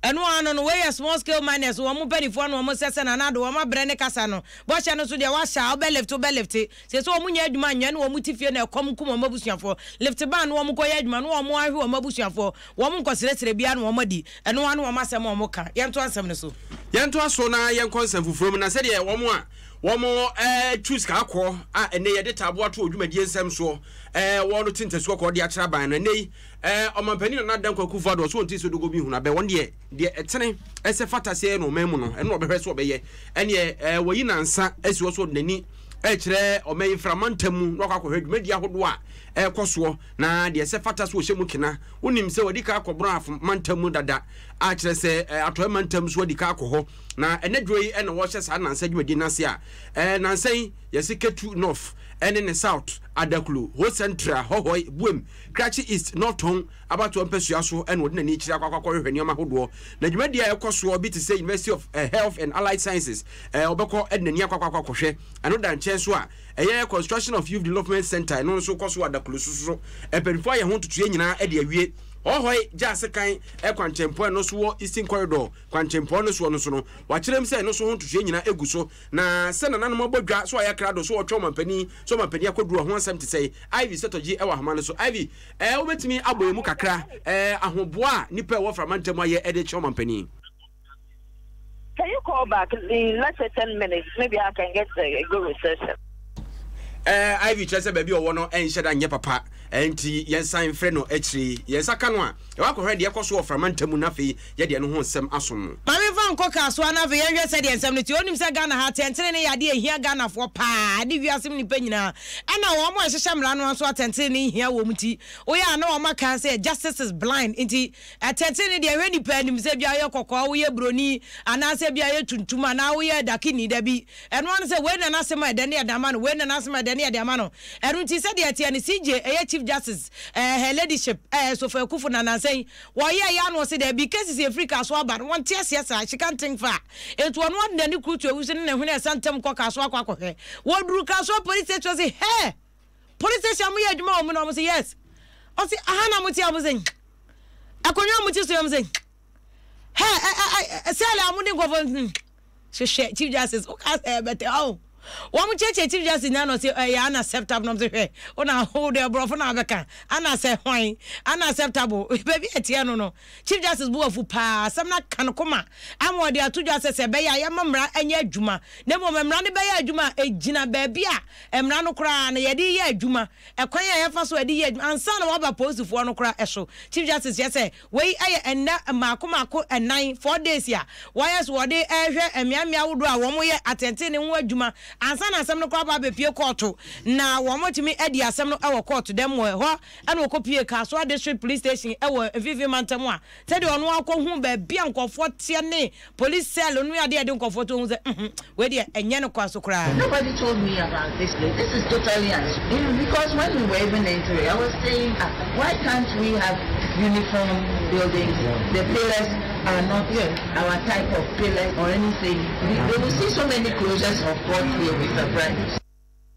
Ɛno ara no no, wei yɛ small scale miners, wɔn mpanifoɔ na wɔn sɛ sɛ Nana Addo, wɔn abrɛ ne kasa no, bɔhyɛ no nso deɛ wahyɛ a, wobɛ lift wobɛ lifte, seesei wɔn nyɛ adwuma nyɛ na wɔn te fie na ɛkɔm kum wɔn abusuafoɔ, lift ban na wɔn kɔ yɛ adwuma na wɔn ahwe wɔn abusuafoɔ, Wɔn nkɔsrɛsrɛ biara na wɔn adi, ɛno ara ne wɔn asɛm a wɔka. Yɛntoa nsɛm no so. Yɛntoa so na yɛnkɔ nsɛm foforɔ mu, na sɛdeɛ wɔn a wɔtu sika kɔɔ a ɛnnɛ yɛde taaboa to wɔ dwumadie nsɛm soɔ wɔ no te ntasuo kɔɔ de akyerɛ aban no ɛnnɛ yi ɔmampanin Nana Dankwa Akufo-Addo ɔso ɔnte sɛ dogo bi hunu abɛ wɔn deɛ deɛ ɛtene ɛsɛ fata sɛ ɛyɛ no ɔman mu no ɛno na ɔbɛhwɛ so ɔbɛyɛ ɛneɛ wɔyi nansa asi hɔ so ɔde n'ani ɛkyerɛ ɔman yi mframa ntam mu na wakɔ akɔhwɛ dwumadie ahodoɔ a ɛrekɔ soɔ Na deɛ ɛsɛ fata sɛ ɔhyɛ mu kena. Wonim sɛ wadi ka akɔ Borɔafo mantam mu dada, a kyerɛ sɛ Atɔeɛ mantam nso wadi ka akɔ hɔ. Na ɛnɛ dwo yi na wɔrehyɛ saa nnansa dwumadie no ase a, nnansa yi yɛse Ketu North ne ne South, Adaklu, Ho Central, Hohoe, Buem, Krachi East, North Tong abatoɔ mpasua so na wɔde n'ani kyerɛ akɔ akɔhwehwɛ nneɛma ahodoɔ. Na dwumadie a ɛkɔ soɔ bi te sɛ University of Health and Allied Sciences, wɔbɛkɔ de n'ani akɔ akɔhwɛ. Ɛno da nkyɛn nso a, Ɛyɛ Construction of Youth Development Centre, ɛno nso kɔ so wɔ Adaklu so so. Mpanyinfoɔ ayɛ ho ntotoeɛ nyinaa de awie. Hɔhɔe gya ase kan kwankyɛnpɔn a ɛno nso wɔ Eastern Corridor kwankyɛnpɔn no soɔ no so no, wɔakyerɛ mu sɛ ɛno nso ho ntotoeɛ nyinaa gu so. Na sɛ nananom abɔ dwa sɛ wɔayɛ krado sɛ wɔretwɛn ɔmampanin sɛ ɔmampanin akɔduru a, ho asɛm te sɛn? Ivy Sɛtɔgye wɔ ahoma no so. Ivy, ɛɛ wobɛtumi abɔ yɛn mu kakra ɛɛ ahoboa a nnipa a ɛwɔ Frama ntam ayɛ de rekyerɛ ɔmampanin? Sɛ yɛkɔ. call back in let's say 10 minutes. Maybe I can get a, a good reception. Eh, Ivy kyerɛ sɛ baabi a ɔwɔ no nhyɛ da nyɛ papa, enti yɛnsan mfrɛ no akyiri yi. Yɛn nsa ka no a, yɛwɔ akɔhwɛ deɛ ɛkɔ so wɔ Frama ntamu na afei yɛde ɛno ho nsɛm asom mo. Ma memfa nkɔ Kasoa na afei yɛnhwɛ sɛdeɛ nsɛm no teɛ. Wonim sɛ Ghana ha, atɛntenenee yɛ adeɛ a ɛhia Ghanafoɔ paa ne wiase mu nnipa nyinaa. Ɛna wɔn a ɛhyehyɛ mmara no nso atɛntenenee hia wɔn nti, woyɛ a na wɔn aka sɛ justice is blind nti atɛntenenee deɛ ɛhwɛ nnipa anim sɛ ebia woyɛ kɔkɔɔ, woyɛ buroni anaasɛ ebia woyɛ tuntum anaa woyɛ dakini, dabi. Ɛno ara ne sɛ wei na n'asɛm a ɛdɛ ne yɛde ama no, wei na n'asɛm a ɛdɛ ne yɛde ama no. Ɛno nti sɛdeɛ ɛteɛ no, CJ, ɛyɛ Chief Justice, eh, Her Ladyship, eh, Sofa Akuffo na nansa yi, wɔyɛɛ yɛ ano ɔse daabi, cases a ɛfiri Kasoa ba no, wɔnte aseɛ saa, she can't think far. Enti ɔno ara de n'ani kurutu awu so ne ne hwene ɛsa ntɛm kɔ Kasoa akɔ akɔhwɛ. Wɔduru Kasoa police station ɔse, hey! Police station a moyɛ adwuma wɔ mu no? Wɔn se, yes. Ɔse, aha na mote a? Wɔn se, akonnwa a mote so yi? Wɔn se, hɛ, ɛ, ɛ, ɛ, sɛɛle a mode nkurɔfoɔ, hmm. Hwehwɛ Chief Justice woka sɛ ɛbɛtɛ ɔho wɔn kyerɛkyerɛ Chief Justice nyinaa na ɔsɛ ɛyɛ unacceptable na ɔsɛ hwɛ wona wo deɛ borɔfo na abɛka ana sɛ hwan unacceptable baabi a ɛteɛ no no Chief Justice bo afu paa asɛm no aka no koma ama ɔde ato dwa sɛ sɛ ɛbɛyɛ a yɛma mmara nyɛ adwuma na mmom mmara no bɛyɛ adwuma a ɛgyina baabi a mmara no koraa no yɛde yɛ adwuma ɛkwan a yɛfa so ɛde yɛ adwuma ansa na waba polisifoɔ no koraa ɛso Chief Justice kyerɛ sɛ Wei yɛ nna mmaako mmaako nnan, four days, a wɔayɛ so wɔde rehwɛ mmeammea ahodoɔ a wɔyɛ atɛntrenee ho adwuma ansa na asɛm no koraa aba abɛpue kɔɔto na wɔatumi adi asɛm no wɔ kɔɔto dɛm mu. Ɛhɔ na wɔkɔpuee Kasoa District Police Station wɔ Mfimfini Mantam a sɛdeɛ ɔno ara kɔhuu baabi a nkurɔfoɔ teɛ ne police cell no ne adeɛ a yɛde nkurɔfoɔ to ɔhu sɛ mm wei deɛ ɛnyɛ no kwan so koraa. Nobody told me about this place this is totally un because when we were even entering I was saying ah why can't we have uniform buildings the pillars are not our type of pillars or anything they will see so many closures of court here we surprised.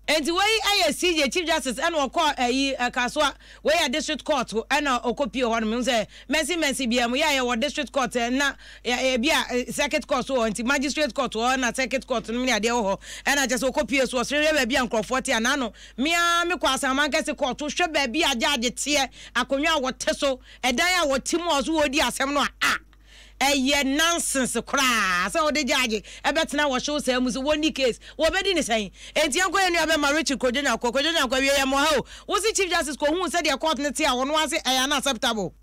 Enti wei yɛ CJ, Chief Justice, ɛna ɔkɔɔ ɛyi Kasoa, wei yɛ District Court ɛna ɔkɔ pie hɔ nom, mehu sɛ mɛnsi mɛnsi biara mu yɛ a yɛwɔ District Court na ebi a Circuit Court so wɔ hɔ nti Magistrate Court wɔ hɔ na Circuit Court nom ne adeɛ wɔ hɔ ɛna kyɛ sɛ ɔkɔ pie so ɔsere hwɛ baabi a nkorɔfoɔ te a n'ano me ara me kɔ Asaman Kɛse Court hwɛ baabi a judge teɛ akonnwa a wɔte so ɛdan a wɔte mu a ɔso wɔredi asɛm no a ah Ɛyɛ nonsense koraa sɛ wode judge bɛtena wɔ hyew saa mu sɛ wɔnni case. Wɔbɛdi no sɛn? Enti yɛnkɔ yɛn nua bɛma Richard Kojo Nyarko. Kojo Nyarko awie yɛn mmoa ha o. Wo se Chief Justice kɔhuu sɛdeɛ court no te a ɔno ara se ɛyɛ unacceptable.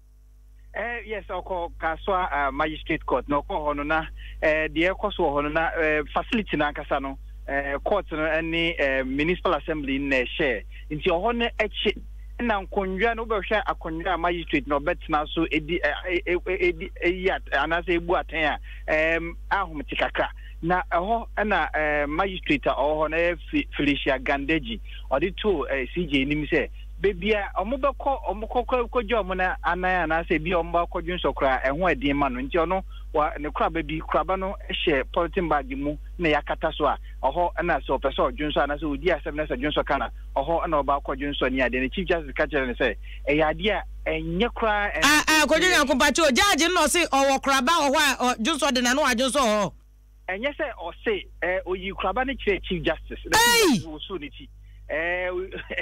Eh, yes, ɔkɔ Kasoa uh, Magistrate Court na ɔkɔ hɔ no na eh, deɛ ɛkɔ so wɔ hɔ no na eh, facility no ankasa no eh, court no ne eh, municipal assembly na ɛhyɛ nti ɔhɔ no akyi na nkonnwa no wobɛhwɛ akonnwa a magistrate na ɔbɛtena so edi edi eyi anaasɛ ebu atɛn a ɛɛm ahomte kakra na ɛhɔ na ɛɛ magistrate a ɔwɔ hɔ no ɛyɛ Felicia Gandeji ɔde too ɛɛ CJ anim sɛ beebi a wɔn bɛkɔ wɔn kɔkɔ kɔgya wɔn na anan anaasɛ ebi a wɔn bɛkɔ dwonsɔ koraa ɛho ɛden ma no nti ɔno wa ne koraba bi koraba no hyɛ polythene bag mu na yɛakata so a ɔhɔ na sɛ ɔpɛ sɛ ɔdwonsɔ anaasɛ ɔdi asɛm na sɛ dwonsɔ ka na ɔhɔ na ɔba akɔ dwonsɔ ne adeɛ no Chief Justice ka kyerɛ no sɛ ɛyɛ adeɛ a ɛnyɛ koraa ɛn Ah ah Kwadwo Nyanko mpakyɛ o judge no na ɔse ɔwɔ koraba wɔ hɔ a ɔ dwonsɔ de na na wadwonsɔ wɔ hɔ. Ɛnyɛ sɛ ɔse eh, ɔyii koraba no kyerɛɛ Chief Justice na Chief Justice wosoo ne ti eh,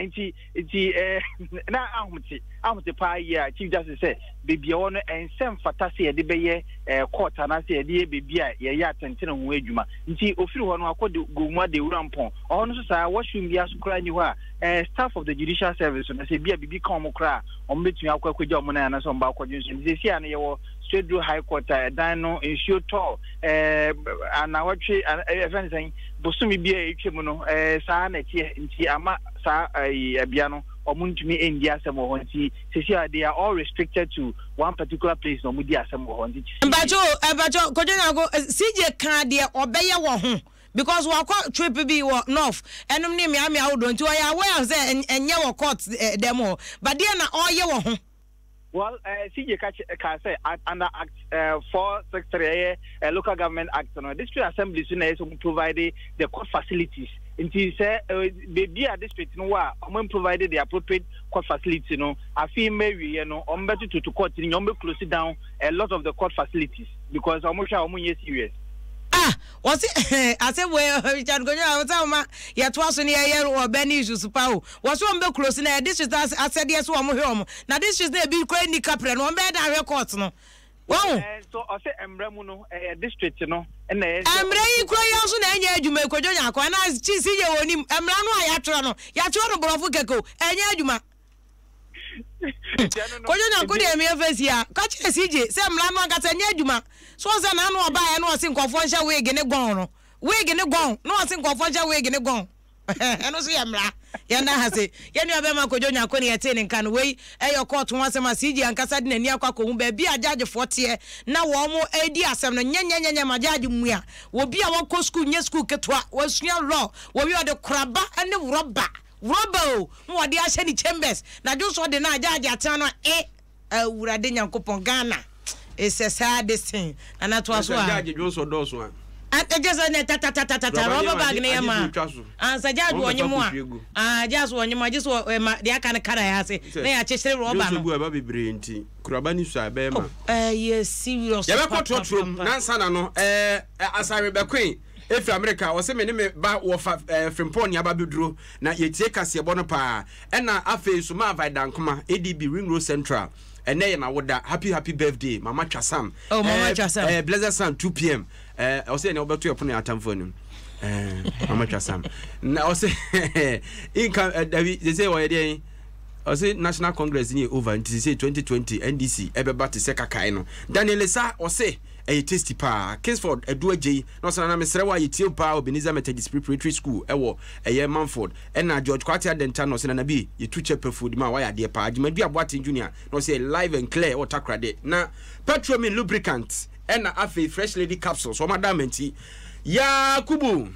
nti nti eh, na ahomte ahomte paa yie a Chief Justice sɛ baabi a ɛwɔ no ɛnsɛ mfata sɛ yɛde bɛyɛ eh, court anaasɛ yɛde yɛ baabi a yɛyɛ atɛntene ho adwuma nti ofiri hɔ no akɔ de Gomua de wura mpɔn ɔhɔ no nso saa washroom bi aso koraa ni hɔ a eh, staff of the judicial service no sɛ bi a biribi ka wɔn koraa a wɔn bɛtumi akɔ akɔgya wɔn nan anaasɛ wɔn ba akɔdwe nso nti sɛsi a no yɛwɔ Swedru High Court a ɛdan no nsuo tɔ eh, anawɔtwe ɛfɛn eh, sɛn bosome bi a ɛtwa mu no eh, saa na ɛteɛ nti ama saa eh, ɛbea no wɔn ntumi ndi asɛm wɔ hɔ nti sɛsi a they are all restricted to one particular place na wɔn di asɛm wɔ hɔ nti. Mpacho mpacho Kojo Nyarko CJ kaa deɛ ɔbɛyɛ wɔ ho because wakɔ trip bi wɔ north ɛnom ne mmea mmea ahodoɔ nti ɔyɛ aware sɛ ɛnyɛ wɔ court dɛm hɔ but deɛ na ɔyɛ wɔ ho. Well, uh, CJ ka ka sɛ under Act uh, 463 ɛyɛ uh, Local Government Act no district assembly so na ɛyɛ sɛ wɔn provide the court facilities nti sɛ uh, beebi a district no wɔ a wɔn provide the appropriate court facility no afei mma awieɛ no wɔn bɛtototo court no nyɛ wɔn bɛ close down a lot of the court facilities because wɔn hwɛ a wɔn nyɛ serious. Ah, wɔsi asɛm wɔ Richard Kojo a wɔsɛ wɔn yɛtoa so ne yɛyɛ wɔ bɛ ne issues pa o. Wɔsi wɔn bɛ close na yɛ district asɛdeɛ so wɔn hwɛ wɔn na district na ebi kura ni kaprɛ no wɔn bɛyɛ dan ahwɛ court no. Wɔn. So ɔsɛ mmara mu no ɛyɛ district no. Ɛna ɛyɛ sɛ. Mmara yi kura yi ara nso na ɛnyɛ adwuma yi, Kwadwo Nyarko, anaa CJ wɔ nim, mmara no a yɛatwerɛ no, yɛatwerɛ no borɔfo kɛkɛ o, ɛnyɛ adwuma. Kwadwo Nyarko deɛ meɛ fɛ si a, ka kyerɛ CJ sɛ mmara no ankasa ɛnyɛ adwuma. So wɔn sɛ n'ano ɔbaeɛ na ɔse nkurɔfoɔ nhyɛ wig ne gɔn no, wig ne gɔn, na ɔse nkurɔfoɔ nhyɛ wig ne gɔn. Ɛno nso yɛ mmara. Yɛnna ha se, yɛn nua bɛrima Kojo Nyarko ne yɛtee ne nka no. Wei yɛ kɔɔto ho asɛm a CJ ankasa de n'ani akɔ akɔhu baabi a gyaagyefoɔ teɛ na wɔredi asɛm no. Nyɛnyɛnyɛnyɛ ma gyaagye mmua. Obi a wakɔ sukuu nyɛ sukuu ketewa, wasua law, wɔwie ɔde koraba ne rɔba, rɔba o, na wɔde ahyɛ ne chambers. Na dwonsɔ de no a gyaagye atena no a, e! Awurade Nyankopɔn Ghana it's a sad this thing Nana toa so a. Sɛ judge dwonsɔ dɔɔso a. Ɛkyɛ sɛ nɛ tatatatata rubber bag ne yɛ ma ansa judge wɔ nye mu a ah judge wɔ nye mu a gye so ɛma deɛ aka no kara yɛ ase na yɛ akyekyere rubber no. Dwonsɔ gu ɛba bebree nti kuraba ne sua ɛbɛyɛ ma. Ɛyɛ serious papa. Yɛbɛkɔ trɔtrɔ mu nansa na no ɛɛ Asare bɛkoe efi America ɔsɛ me ne me ba wɔfa ɛɛ Frimpong ne aba bɛduro na yɛtie kaseɛbɔ no paa. Ɛna afei nso maa Vida Nkrumah, ADB, Ring Road Central, ɛnɛ yɛ n'awoda, happy happy birthday Mama Twasam. Oh, Mama Twasam. Eh, Blessed Son, 2 pm. Eh, ɔsɛ ɛnɛ wobɛto ɛpono yɛ atamfo anim. Eh, Mama Twasam. Na ɔsɛ, inka, eh, dabi, sɛ sɛ ɔyɛ deɛn? Ɔsɛ National Congress ni yɛ over, nti sɛ 2020 NDC ɛbɛba te sɛ kakae no. Daniel Esa, ɔsɛ, ɛyɛ tasty paa. Kingsford, Adu Agyei, na ɔsɛ nana mesrɛ wo a yɛtie wo paa wɔ Ebenezer Methodist Preparatory School ɛwɔ ɛyɛ Manford. Ɛna George Kwate Adenta na ɔse Nana bi yɛtu kyɛ pɛ food ma wayɛ adeɛ paa. Gyimadu Aboaten Junior na ɔse live and clear ɛwɔ Takoradi. Na Petromin lubricant ɛna afei Fresh Lady capsules wɔn ada ama nti. Yakubu!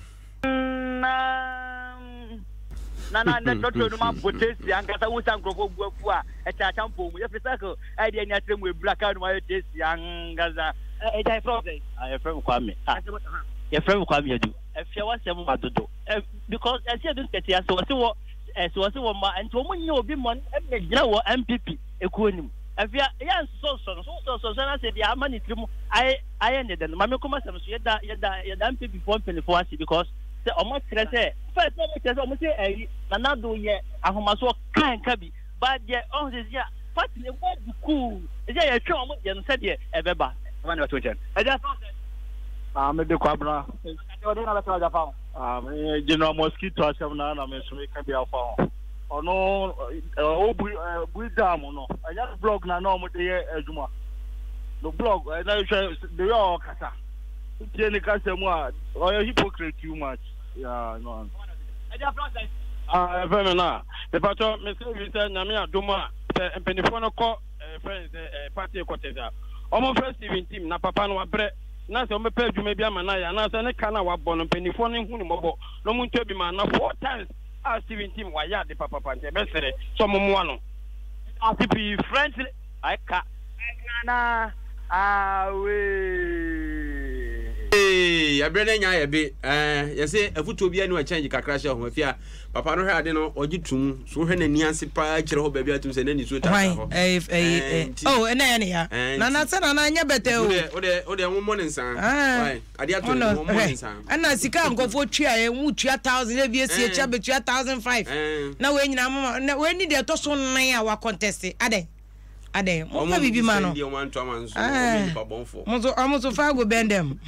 Na na na trɔtrɔ no ma bɔ tasty ankasa wo sa nkurɔfoɔ bu afu a ɛkyɛ akyampo mu yɛfiri circle ɛde ani akyerɛ mu ebura kaa no mu ayɛ tasty ankasa ɛgya yɛfrɛ wo sɛn? Yɛfrɛ me Kwame. Yɛfrɛ me Kwame Adu. Afia w'asɛm wa dodo. Because ɛsɛ edu nkɛtɛ ase wɔsi wɔ ɛsɛ wɔsi wɔ mma nti wɔn nyɛ obi mɔ ɛmɛ gyina wɔ NPP ekuo nim. Afia yɛ nsosɔsosɔ no so sosɔsosɔ no ase deɛ ama ne tirim ayɛ ayɛ ne dɛ no maame kɔma sɛm so yɛda yɛda yɛda NPP foɔ mpanyinfoɔ ase because sɛ wɔn akyerɛ sɛ first wɔn akyerɛ sɛ wɔn sɛ ɛyi Nana Addo yɛ ahomasoɔ kan ka bi ba deɛ ɔho sɛ sia party ne mu adu kuu ɛsɛ yɛtwe wɔn deɛ no sɛdeɛ ɛbɛba. Ɛma ne bɛto nkyɛn. Ɛgya sɛ ɔsɛ. Ah, me de kwabena. Ɔde na bɛtena agya fa ho. Ah, me General Mosquito asɛm na na me nso meka bi afa ho. Ɔno ɔwɔ bui bui dam no. Ɛnyɛ no blog na na wɔn de yɛ adwuma. No blog ɛna hwɛ the way ɔkasa. Tie ne kasa mu a ɔyɛ hypocrite too much. Yeah, no. Ɛgya fɛ sɛ. Ah, ɛfɛ me na. Mepatɔ me sɛ wi sɛ nyame adom a sɛ mpanimfoɔ no kɔ ɛfɛ sɛ party quarters a wɔn fɛ Steven Tim na papa no wabrɛ. na sɛ wɔbɛpɛ adwuma bi ama no ayɛ anaasɛ ne ka no a wabɔ no mpanimfoɔ no nhu no mmɔbɔ na wɔntɔ bi ma no na four times a Steven Tim wayɛ ade papapa nti ɛbɛsrɛ sɛ wɔmmoa no. Ase pii French ɛka. Nana awee. Eeii ɛberɛ no anya ayɛ be ɛɛ yɛse afutuo biara ni hɔ ɛkyɛngye kakra hyɛ ho afia papa no hwɛ ade no ɔgye tum so wohwɛ n'ani ase paa kyerɛ hɔ baabi atum sɛ n'ani suo tata hɔ ɛɛ ɛɛ oh ɛna yɛ ne ya nana sɛ nana nyɛ bɛtɛ o wode wode wɔmmɔ ne nsa adeɛ ato ne wɔmmɔ ne nsa ɛna sika nkɔfoɔ tua yɛ wo tua thousand ebi esi akyi abɛtua 1005 na wei nyinaa mama na wei ni deɛ ɛtɔ so nan a wa contest adɛn Adɛn? Momfa biribi ma no. Mo nso, ɔmo nso fa go bend them.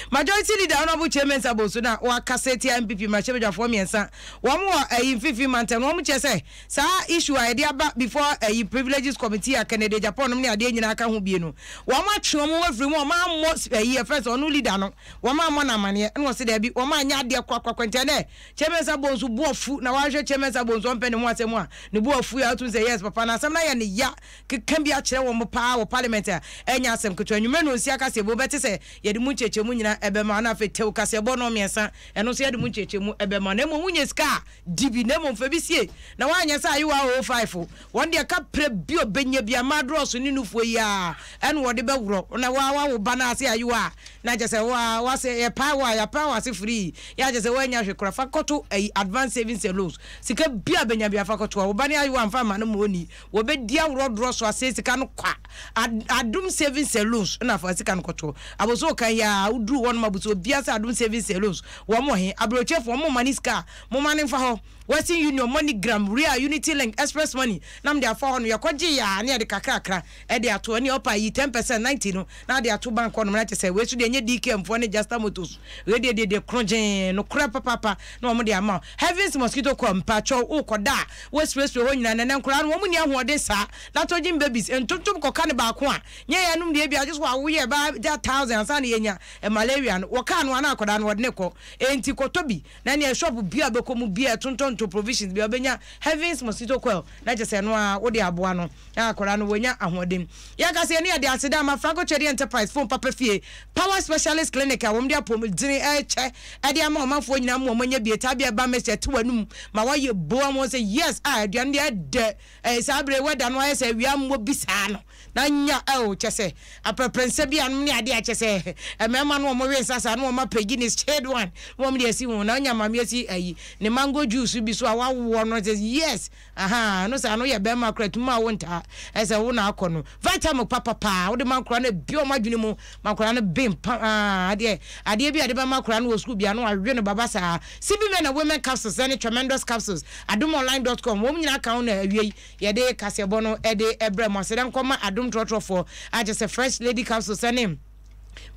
Majority leader Honourable Kyei Mensah Bonsu na wakasa atia NPP mmarahyɛbadwafoɔ mmiɛnsa. Wɔn wɔ ɛyi mfimfini mantam no, wɔn kyerɛ sɛ saa issue a yɛde aba before ɛyi privileges committee a Kennedy Agyapong nom ne adeɛ nyinaa ka ho bie no, wɔn atwe wɔn ho afiri mu, wɔn ammɔ ɛyi yɛfrɛ sɛ ɔno leader no, wɔn ammɔ no amaneɛ, ɛna wɔse daabi, wɔn anyɛ adeɛ korakorakora nti ɛnɛ Kyei Mensah Bonsu bo afu na wahwɛ Kyei Mensah Bonsu ɔmpɛ ne ho asɛm a ne bo afu a wotum sɛ yes papa na asɛm no ayɛ ne ya keka bi akyerɛ wɔn paa wɔ parliament a ɛnyɛ asɛm ketewa anwummerɛ no nsia kaseɛbɔ wobɛte sɛ yɛde mu nkyerɛkyerɛmu nyina ɛbɛma na afei tew kaseɛbɔ no mmiɛnsa ɛno nso yɛde mu nkyerɛkyerɛmu ɛbɛma na mmom wonya sika a di bi na mmom fa bi sie na woanyɛ sɛ ayewa 05 wɔn deɛ kaprɛ bi ɔbɛnya bi ama adorɔso ne nufoɔ yi a ɛna wɔde bɛworɔ na wa wa wo ba no ase ayewa a na kyɛ sɛ wa wase yɛpae wo a yɛapae wo ase free yɛ akyɛ sɛ woanya hwe kora fa kɔto ayi advance savings and loans sika bi a bɛnya bi afa kɔto a wo ba ne ayewa mfa mma no ma ɔni wɔbɛdi aworɔ dorɔ so asɛ sika no kwa adom savings and loans na fa sika no kɔto aboso kan yɛ a woduru hɔ nom aboso obia sɛ adom savings and loans wɔn wɔ he aburokyefoɔ mo ma ne sika a mo ma ne mfa hɔ Western Union, MoneyGram, Ria, Unity Link, Express Money na mede afa hɔ no, yɛkɔgye yɛ a na yɛde kakrakra de ato ɛne ɔpa yi 10 percent, 90 no na ade ato bank hɔ nom na kyɛ sɛ wei so deɛ ɛnyɛ. ɛnyɛ DKM foɔ ne Justa Motors. Wei deɛ deɛ deɛ korɔgyee, nokorɛ papaapa na wɔn de ama wo. Heavens mosquito coil, mpakyɛw wokɔda a, woasprayspray hɔ nyinaa. Nɛnɛ nkoraa no wɔn nni ahoɔden saa. Lactogen babies, ntontom kɔka no baako a, nyɛ yɛnom deɛ ebia gye sɛ wɔawo yɛ bɛyɛ thousand ansa na yɛanya malaria no. Wɔkaa no a na akwadaa no wɔde no kɔ. Enti kɔtɔ bi na neɛ shop biara a wobɛkɔ mu biara ɛtontɔn provisions biara wobɛnya Heavens mosquito coil na kyerɛ sɛ ɛno ara wode aboa no na akwadaa no wanya ahoɔden. Yɛka sɛ yɛne yɛde aseda ama Franco Trading Enterprise phone papa fie, Power Specialist Clinic a wɔde apɔmuden rekyɛ de ama ɔmanfoɔ nyinaa ma wɔanya bi, ɛtaa bi a ɛba mɛsi ɛte w'anum ma woayɛ bo ama wɔn sɛ yes ah aduane deɛ ɛdɛ eh, saa bere wɛda no ayɛ sɛ awia mmɔ bi saa no na nya oh kyɛ sɛ aprɛprɛ nsa bi anom ne adeɛ a kyɛ sɛ mmarima no wɔn we nsa saa na wɔn apɛgyi ne shade one na wɔn de asi ho na nya maame asi ayi ne mango juice bi so a wawoɔ no sɛ yes Ahaa ɛno saa no woyɛ bɛɛma koraa tumi ma wo ntaa ɛsɛ wo na akɔ no vitamilk papapaa wode ma nkora no ebue ɔmo adwene mu ma nkora no ben pa aa adeɛ adeɛ bi a de bɛma akora no wɔ sukuu bia no wawe no baba saa CB men and women capsules ɛne tremendous capsules adomonline dot com wɔn nyinaa ka ho na awie yi yɛde kaseɛbɔ no ɛde ɛbrɛ mo aseda nkɔma adom trɔtrɔfoɔ akyɛ sɛ fresh lady capsules ɛne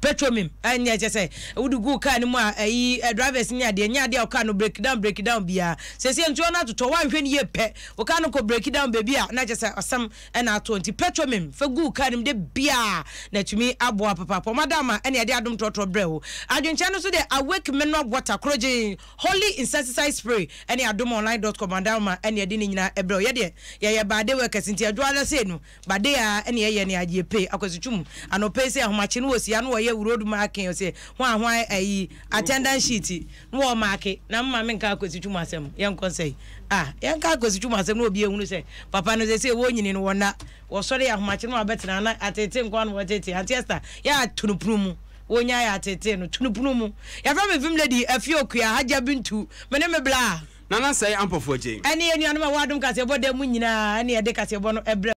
Petromim ɛnyɛ kyɛ sɛ wode gu car no mu a ɛyi drivers ne adeɛ nyɛ adeɛ a car no break down break down biara sɛsɛ nsuo no atotɔ woanhwɛ no yie pɛ wo car no kɔ break down baabi a na kyɛ sɛ ɔsɛm ɛna ato nti petromim fa gu car no mu de biara na atumi aboa papaapa ɔma da ama ɛne ɛde adom trɔtrɔ brɛ wo adwenkyɛ no so deɛ awake mineral water korogyen holy insecticide spray ɛne adomonline dot com adama ɛne ɛde ne nyinaa ɛbrɛ wo yɛdeɛ yɛyɛ baade workers nti adwoa no sei no Ba de a ɛne ɛyɛ ne agye pe akwasi twum anɔpɛ yi sɛ ahomakye no wɔsi ano wɔyɛ road marking ɔsɛ ho a ho ayi attendance sheet no wɔ marke na mma me nka akwasi twum asɛm yɛn nkɔ nsɛe ah yɛn ka akwasi twum asɛm na obi ehunu sɛ papa no sɛ sɛ wɔnyini no wɔna wɔsɔre ahomakye no abɛtena na atete nko ano wɔtete Auntie Esther yɛ ato no pono mu wɔnya yɛ atete no to no pono mu yɛfrɛ me vim lady afie okua hagya bintu me ne me bla Nana Sɛe Ampɔfoɔ Gyei. Ɛne yɛn nuanom a ɛwɔ Adom Kaseɛbɔ dan mu nyinaa ɛne yɛde kaseɛbɔ no brɛ.